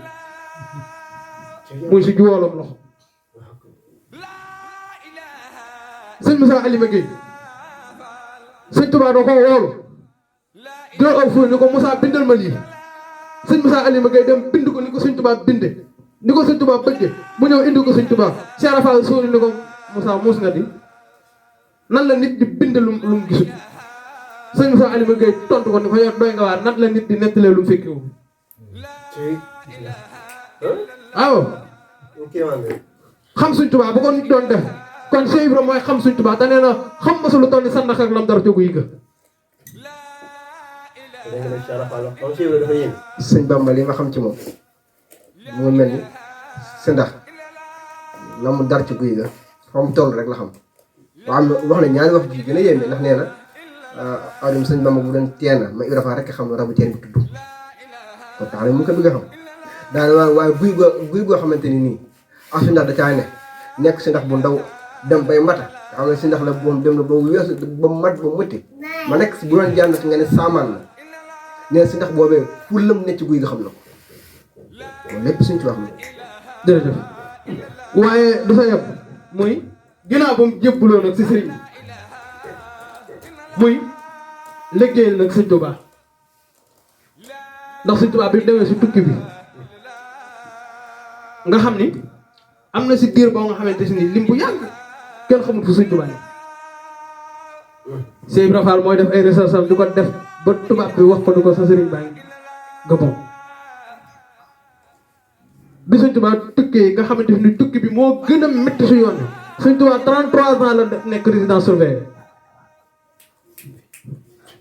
muy si juwoolam loxo sëñ Moussa Alima Gueye sëñ Tuubaa doo ko woolu doo aw fu ni ko Moussa bindal ma lii sëñ Moussa Alima Gueye dem bind ko ni ko sëñ Tuubaa binde ni ko sëñ Tuubaa bëgge mu ñëw indi ko sëñ Tuubaa Cheikh Rafal suuni ni ko Moussa muus nga di nan la nit di bind lu mu gisul sëñ Moussa Alima Gueye tontu ko ni ko yow doy nga waar nan la nit di nettalee lu mu fekkiwul waaw xam Sëñ Tuubaa bu ko nit doon def kon Cheikh Ibra mooy xam Sëñ Tuubaa te nee na xam ma su lu toll ni sandax ak lam dara jógu yi ga sëñ Bamba li ma xam ci moom mu mel ni si ndax la mu dar ci guy ga fa mu toll rek la xam waa am na wax na ñaari wax ji gën a yéeme ndax nee na adim sëñ Bamba bu doon teena ma Ibra Faal rek xam ne rabu teen bi tudd kon tax na mu ko bëgg a xam daal waaye guy goo xamante ni nii ak si ndax da caa ne nekk si ndax bu ndaw dem bay mata nga xam ne si ndax la moom dem na ba weesu ba mat ba mëtti ma nekk si bu doon jànd si nga ne saamaan la neen si ndax boobee fu lëm ne ci guy ga xam na ko loolu lépp suñ ci wax na jërëjëf waaye du sa yëpp muy ginnaaw ba mu jébbaloo nag si sëriñ bi muy liggéeyal nag Sëñ Tuubaa ndax Sëñ Tuubaa bi demee si tukki bi nga xam ni am na si diir boo nga xamante si ni lim bu yàgg kenn xamul fu Sëñ Tuubaa yi Cheikh Ibra Fall mooy def ay recherche am di ko def ba tubaab bi wax ko du ko sa sëriñ baa ngi Gabon bi Sëñ Tuubaa tukkee nga xamante ni tukki bi moo gën a métti si yoon bi Sëñ Tuubaa 33 ans la nekk résidence surveillée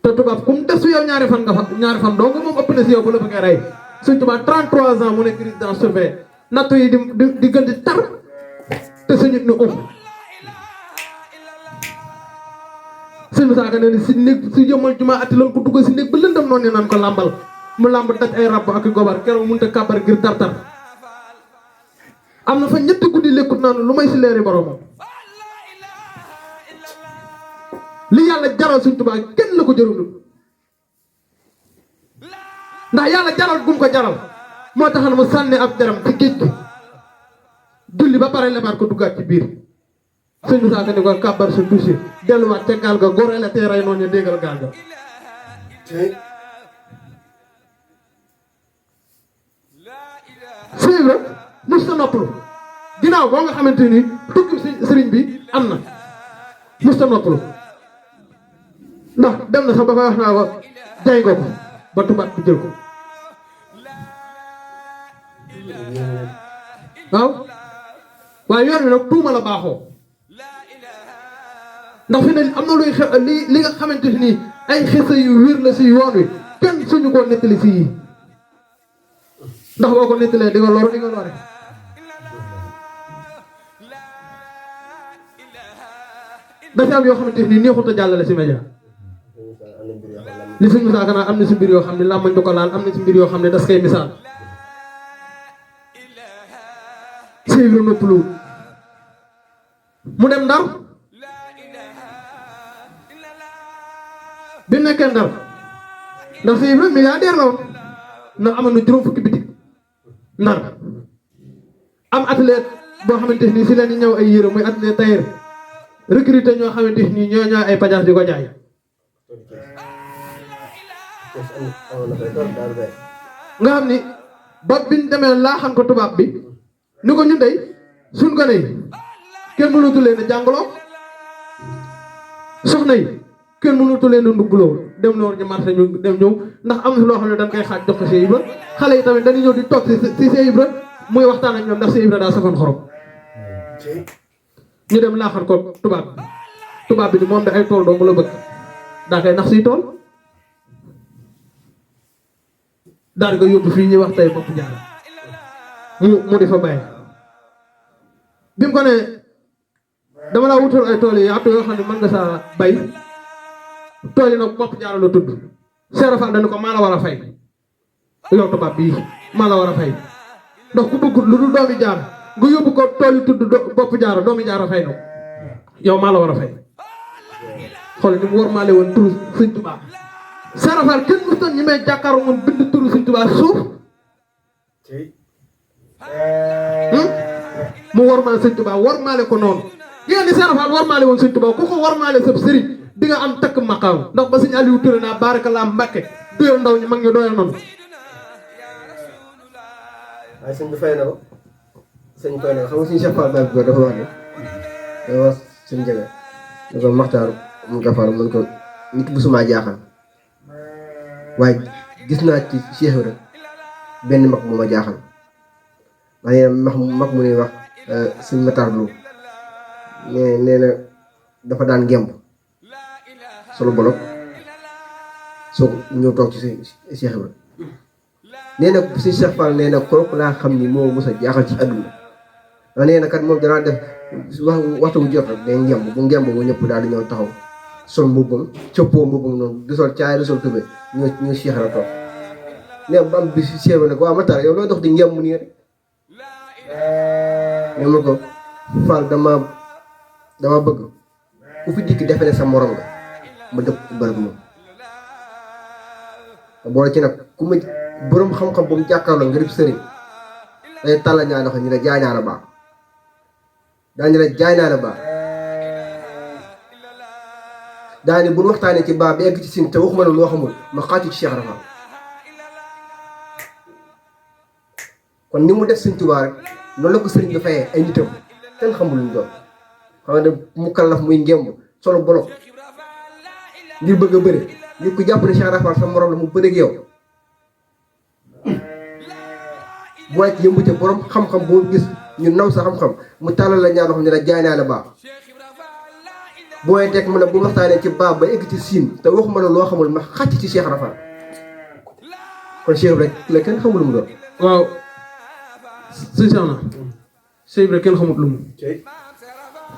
te tubaab ku mu def si yow ñaari fan doo nga moom ëpp na si yow ba la bëggee rey Sëñ Tuubaa 33 ans mu nekk résidence surveillée nattu yi di gën di tar te sa nit ni sëñ Musaa Ka ne ni si néeg si jëmmal jumaa atti loon ko dugg si néeg ba lëndam noonu naan ko làmbal mu làmb daj ay rab ak gobar keroog mënut a kàbbar ngir tartar am na fa ñetti guddi lekkut naanu lu may si leeri boromam li yàlla jaral Sëñ Tuubaa kenn la ko jarul ndax yàlla jaral gum ko jaral moo tax na mu sànni ab deram ci géej gi julli ba pare lebaat ko duggaat ci biir sëñ Musaa Ka ni ko kàbbar sa tuusi delluwaat ca gaal ga gore la tee rey noonu ñu déggal gaal ga sëñ Ibra mos ta noppalu ginnaaw boo nga xamante ni tukki sëriñ bi am na mos ta noppalu ndax dem na sax ba koy wax naa ko jay nga ko ba tubaab bi jël ko waaw waaye yoon wi nag tuuma la baaxoo ndax fi ne am na luy li nga xamante ni ay xisa yu wér la si yoon wi kenn suñu ko nettali si yi ndax boo ko nettalee di nga lor di nga lore dafa am yoo xamante ni neexut a jàllale si média li sëñ Musaa Ka am na si mbir yoo xam ne làmmañ du ko laal am na si mbir yoo xam ne das koy misaal Cheikh Ibra noppalu mu dem Ndar bi mu nekkee Ndar ndax Cheikh Ibra milliardaire la woon ndax amoon na juróom fukki bitik Ndar am atelier boo xamante ni si leen di ñëw ay yére muy atelier tailleur recruter ñoo xamante ni ñoo ñëw ay pajaas di ko jaay nga xam ni ba biñ demee laaxan ko tubaab bi ni ko ñun dey suñ ko ne kenn mënatu leen a jàngaloo soxna yi kenn mënatu leen a nduggloo dem na woon ci marché ñu dem ñëw ndax am na loo xam ne dañ koy xaaj jox ko Cheikh Ibra xale yi tamit dañuy ñëw di toog si Cheikh Ibra muy waxtaan ak ñoom ndax Cheikh Ibra daa safoon xorom ñu dem laaxan ko tubaab bi ni moom da ay tool dong la bëgg daa koy nax siy tool daal nga yóbbu fii ñuy wax tey bopp jaara mu di fa bàyyi bi mu ko ne dama laa wutal ay tool yi yaatu yoo xam ne mën nga saa bay tool yi nag bopp jaara la tudd Seera Fall dañu ko maa la war a fay yow tubaab bii maa la war a fay ndax ku bëggut lu dul doomi jaar nga yóbbu ko tool yi tudd bopp jaara doomi jaara fay na ko yow maa la war a fay xool ni mu war maale woon turu Sëñ Tuubaa Seera Fall kenn mu toon ñi may jàkkaaru moom bind turu Sëñ Tuubaa suuf mu war maale Sëñ Tuubaa war maale ko noonu yéen di Seera Fall war maale woon Sëñ Tuubaa ku ko war maale sab sëriñ di nga am takk maqaam ndax ba Sëñ Aliou Touré naa baarakallaa Mbàkke doyal ndaw ñi mag ñu doyal noonu waaye sëñ bi fay na ko sëñ fay na ko xam nga suñu Cheikh Fall Baye Góor dafa wax ne dafa wax suñu jege da ko maxtaar mu gafar mun ko nit bu suma jaaxal waaye gis naa ci Cheikh rek benn mag mu ma jaaxal ndax nee na mag mu ne wax suñ matarlu nee na dafa daan gemb solo bolok soo ñëw toog ci Cheikh Ibra nee na si Cheikh Fall nee na kooku laa xam ni moo mos a jaaxal ci àdduna ndax nee na kat moom danaa def waxtu bu jot rek day ngemb bu ngemb bu ñëpp daal di ñëw taxaw sol mbubbam cëppoo mbubbam noonu di sol caay di sol tubé ñu Cheikh Ibra toog nee ba am bi si Cheikh Ibra ne ko waaw Matar yow looy dox di ngemb nii rek ne ma ko Fall dama bëgg ku fi dikk defe ne sa morom nga ma dëpp ci bërëb moom boole ci nag ku ma borom xam-xam bu mu jàkkaarloo nga def sëriñ day tàlla ñaa loxo ñu la jaay naa la baax daañu la jaay naa la baax daani bu ñu waxtaanee ci baax bi egg ci sin te waxuma la loo xamul ma xaatu ci Cheikh Rafa kon ni mu def Sëriñ Tuubaa rek noonu la ko sëriñ bi fayee ay nitam kenn xamul luñ doon xam ne mu kallaf muy ngemb solo bolok ngir bëgg a bëre ngir ko jàpp ne Cheikh Rafa sa morom la mu bëre ak yow bu wàcc yëmbu ca borom xam-xam boo gis ñu naw sa xam-xam mu tàllal la ñaar xam ne la jaay naa la baax booy teg mu ne bu waxtaanee ci baax ba egg ci siin te waxuma la loo xamul ma xàcc ci Cheikh Rafa kon Cheikh rek la kenn xamul lu mu doon. waaw sëñ Cheikh Cheikh rek kenn xamul lu mu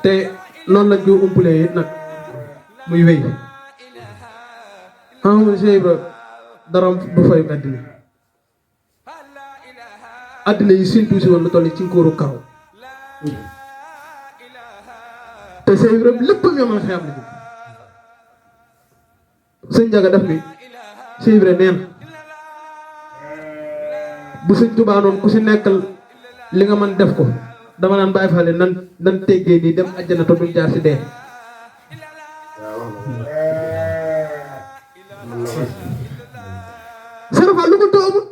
te noonu lañ ko umpulee it nag muy wéy xam nga Cheikh Ibra dara du fay àddina yi séntu si woon lu toll ci ngóoru kaw te Cheikh Ibra lépp yomal xeam la sëñ Njaga def ni Cheikh Ibra neen bu sëñ Tuubaa noonu ku si nekkal li nga mën def ko dama naan bàyyi faale nan teggee nii dem àjjana te duñ jaar si dee Serapha lu ko toomul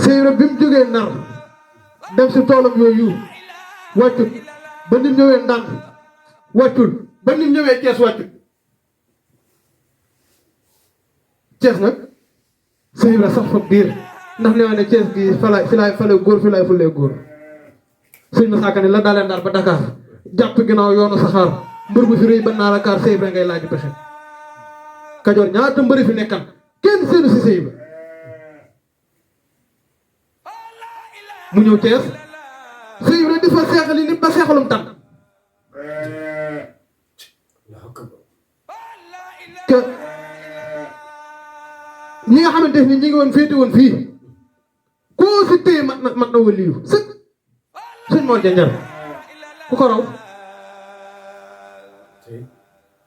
Cheikh Ibra bi mu jógee Ndar dem si toolam yooyu wàccut ba nit ñëwee Ndar wàccul ba nit ñëwee Cees wàccut Cees nag Cheikh Ibra sax fa biir ndax nee na ne Cees gi fi laay fale góor fi laay fulee góor sëñ ma saaka ne la dalee Ndar ba Dakar jàpp ginnaaw yoonu saxaar mbër bu fi rëy ba naar a kaar Cheikh Ibra ngay laaj pexe Kajoor ñaata mbëri fi nekkan kenn seenu si Cheikh Ibra mu ñëw Cees Cheikh Ibra di fa seexali nit ba seexalum tànn que ñi nga xamante ni ñi ngi woon féete woon fii koo si téye mat na waliyu sëg suñ moo janjar ku ko raw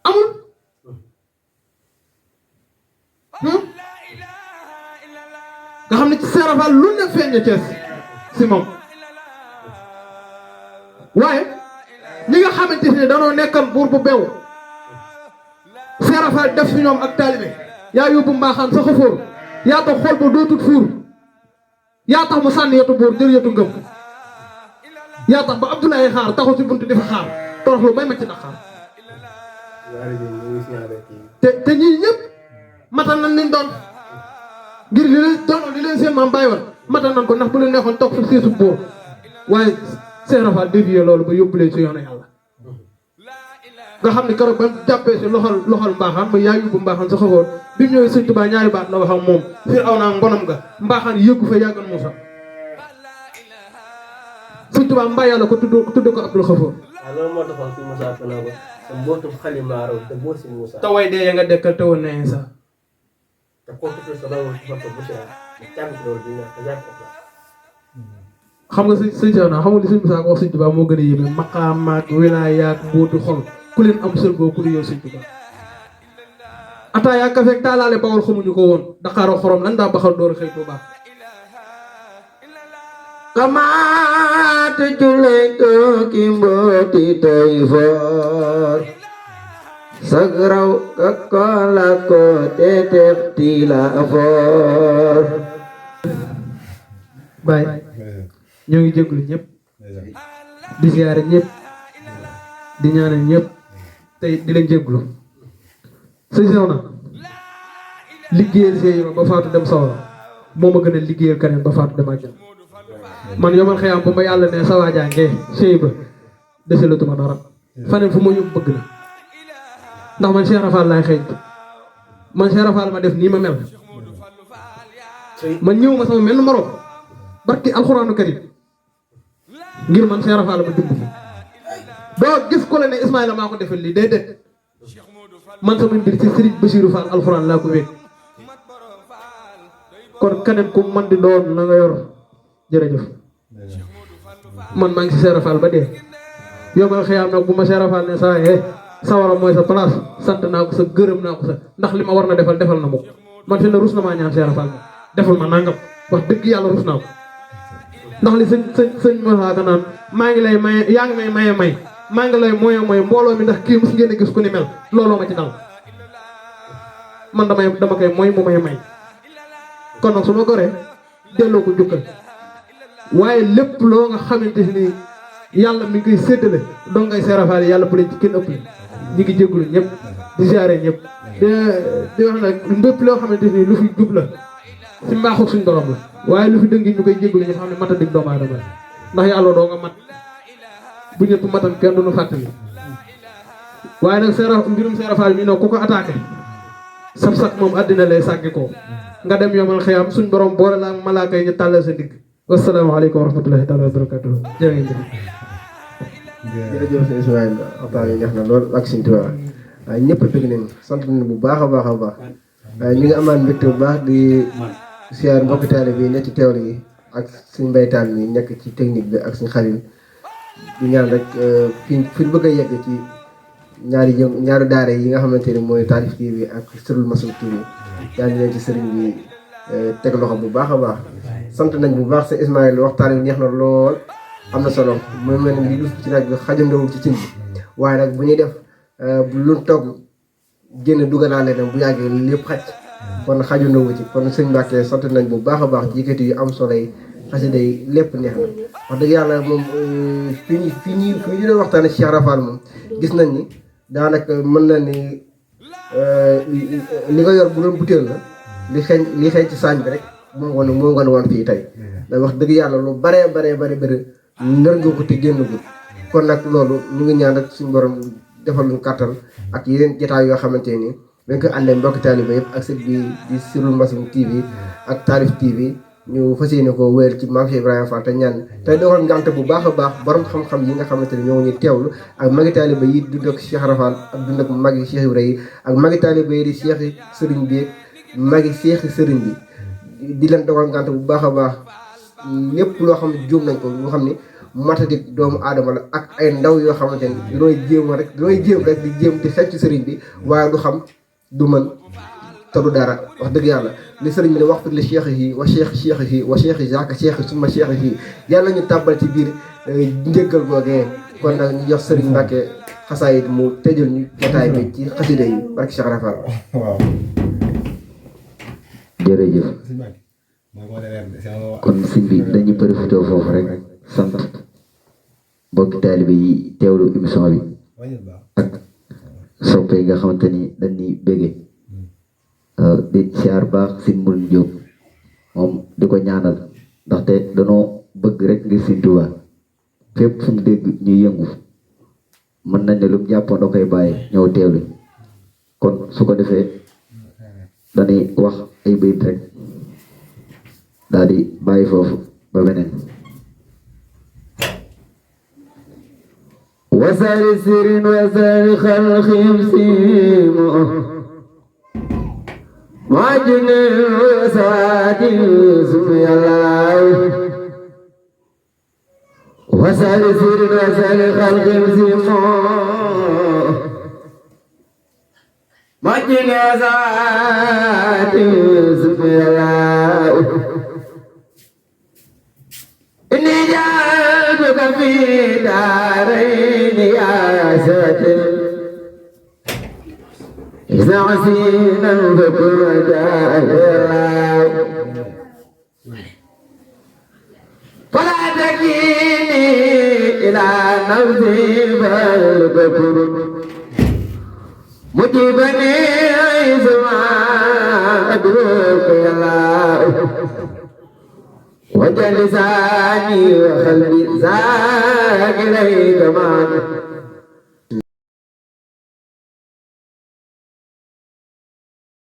amul nga xam ne ci Serapha lu ne feeñ Cees si moom waaye ñi nga xamante ne danoo nekkan buur bu bew Serapha def si ñoom ak taalibe yaa yóbbu mbaaxaan sa xafoor yaa tax xool ba dootut fuur yaa tax mu sànni yetu buur jël yetu ngëm yaa tax ba Abdoulaye xaar taxu si buntu di fa xaar torox lu bay ma ci naqaar te ñii ñëpp matal nañ liñ doon ngir li leen doon li leen seen maam bàyyi woon matal nañ ko ndax bu leen neexoon toog sa seesu buur waaye Serapha dévié loolu ba yóbbu leen si yoonu yàlla nga xam ne keroog ba mu jàppee si loxol mbaaxaan ba yaa yóbbu mbaaxaan sa xafoor bi mu ñëwee sëñ Tuubaa ñaari baat la wax ak moom Firawna ngonam nga mbaaxaan yëggu fa yàggan Muusa sëñ Tuubaa mbaa yàlla ko tudd ko Abdul Xafoor waaw loolu moo taxoon si Moussa Fana ko te mbootum xalimaaraw te boo si Moussa te way dee ya nga dekkal te woon na sa te kooku tudd sa loolu ci bu si jàng loolu bi te jàng ko xam nga sëñ Cheikh na xam nga li sëñ Moussa ko wax sëñ Tuubaa moo gën a yéeme maqaamaak wilaayaak mbootu xol ku leen am sël boo ku di yow sëñ Tuubaa ataaya kafeek taalaale bawol xamuñu ko woon Daqaaroo xorom lan daa baxal door xëy Tuubaa kamaate julee tooki mbooti tay foor sagraw kakola ko tetex tila foor baay ñoo ngi jégalu ñëpp di ziyaare ñëpp di ñaanal ñëpp tey di leen jégalu sëñ Cheikh na liggéeyal sëy ba faatu dem sawara moo ma gën a liggéeyal keneen ba faatu dem àjjana man yomal xëyam bu ma yàlla ne sa waajaangee sëy ba deselatuma dara faneen fu ma yóbbu bëgg na ndax man Cheikh Rafal laay xëy man Cheikh Rafal ma def nii ma mel man ñëw ma sama mel morom barki alxuraanu karim ngir man Cheikh Rafal ma dund doo gis ko la ne Ismaïla maa ko defal lii déedéet man sama mbir ci Serigne Bassirou Fall alxuraan laa ko wéet kon keneen ku man di doon la nga yor jërëjëf man maa ngi si Cheikh Rafal ba dee yomal xëyaam nag bu ma Cheikh Rafal ne saa sawara mooy sa place sant naa ko sa gërëm naa ko sa ndax li ma war na defal na ma ko man fi ne rus na maa ñaan Cheikh Rafal defal ma nangam wax dëgg yàlla rus naa ko ndax li sëñ Moussa Ka naan maa ngi lay maye yaa ngi may may maa ngi lay mooy mbooloo mi ndax kii mos ngeen a gis ku ni mel looloo ma ci dal man dama koy mooy mu may kon nag su ma goree delloo ko jukkal waaye lépp loo nga xamante ni yàlla mi ngi koy séddale doo ngay seerafaale yàlla bu leen ci kenn ëpp ñi ngi jégalu ñëpp di ziare ñëpp di wax nag lépp loo xamante ni lu fi jub la ci mbaaxu suñ borom la waaye lu fi dëngi ñu koy jégalu ñu xam ne mata dig doomu aadama ndax yàlla doo nga mat bu ñëpp matan kenn duñu fàttali waaye nag mbirum seerafaal mi noonu ku ko attaqué sab moom àddina lay sàggi ko nga dem yomal xiyam suñ borom boole la ak malaaka yi ñu tàllal sa digg wasalaamaaleykum wa rahmatullahi taala wa barakatuh jërëjëf jërëjëf sëñ Ismaïla waxtaan yi neex na lool ak Sëñ Tuubaa waaye ñëpp bëgg nañ sant nañ bu baax a baax a baax waaye ñu ngi amaan mbégte bu baax di siyaar mbokki taale bi nekk ci teewlu yi ak suñ mbaytaan mi nekk ci technique bi ak suñ xarit di ñaan rek fi ñu bëgg a yegg ci ñaari daara yi nga xamante ni mooy Taalif TV ak Sirrul Masoul TV yaa ngi leen ci sëriñ bi teg loxo bu baax a baax sant nañ bu baax sëñ Ismaïla waxtaan wi neex na lool am na solo mooy mel ni li duf ci naaj bi xajandawul ci cin bi waaye nag bu ñuy def lu togg génn dugalaale na bu yàggee lépp xaj kon xajandawu ci kon sëñ Mbàkke sant nañ bu baax a baax ci yëkkati yu am solo yi xasida yi lépp neex na wax dëgg yàlla moom fi ñu doon waxtaane Cheikh Rafal moom gis nañ ni daanaka mën na ni li nga yor bu doon butéel la li xeeñ ci saañ bi rek moo ngoon woon fii tey ndax wax dëgg yàlla lu bare ndër nga ko te génn gu kon nag loolu ñu ngi ñaan rek suñu borom defal ñu kàttan ak yeneen jotaay yoo xamante ni dañ ko àndee mbokki taaliba yëpp ak sët bi di Sirrul Masoul TV ak Taalif TV ñu fas yéene ko wéyal ci Maam Cheikh Ibrahima Fall te ñaan tey doxal ngànte bu baax a baax borom xam-xam yi nga xamante ni ñoo ngi teewlu ak magi taaliba yi dund ak Cheikh Rafal ak dund ak magi Cheikh Ibrahima yi ak magi taaliba yi di Cheikh sëriñ bi magi Cheikh sëriñ bi di leen doxal ngànte bu baax a baax lépp loo xam ne juum nañ ko ñu xam ni matadik doomu aadama la ak ay ndaw yoo xamante ni dinooy jéem rek di jéem di xecc sëriñ bi waaye du xam du mën te du dara wax dëgg yàlla li sëriñ bi ne wax li cheikh yi wa cheikh jaaka cheikh suma cheikh yi yàlla ñu tàbbal ci biir njëggal googee kon nag ñu jox sëriñ Mbàkke xasaayit mu tëjal ñu jotaay bi ci xasida yi barke Cheikh Rafal. waaw jërëjëf kon sëñ bi dañuy profité foofu rek sant mbokki taalibe yi teewlu émission bi ak soppe yi nga xamante ni dañuy bége di siyaar baax Sëñ Mouride Diop moom di ko ñaanal ndaxte danoo bëgg rek ngir Sëñ Tuubaa fépp fu mu dégg ñuy yëngu mën nañ ne lu mu jàppoon da koy bàyyi ñëw teewlu kon su ko defee dañuy wax ay bayit rek daal di bàyyi foofu ba beneen wasari sirin wasari xalxim simu majne wasadi sumyalaw wasari sirin wasari xalxim simu majne wasadi sumyalaw inni ja'altuka fi daarayni yaa saatir iza asinan fakun jaahilaa falaa takilni ilaa nafsi bal takun mujibani سماء أدعوك يا الله وجل لساني وقلبي ذاكريك معك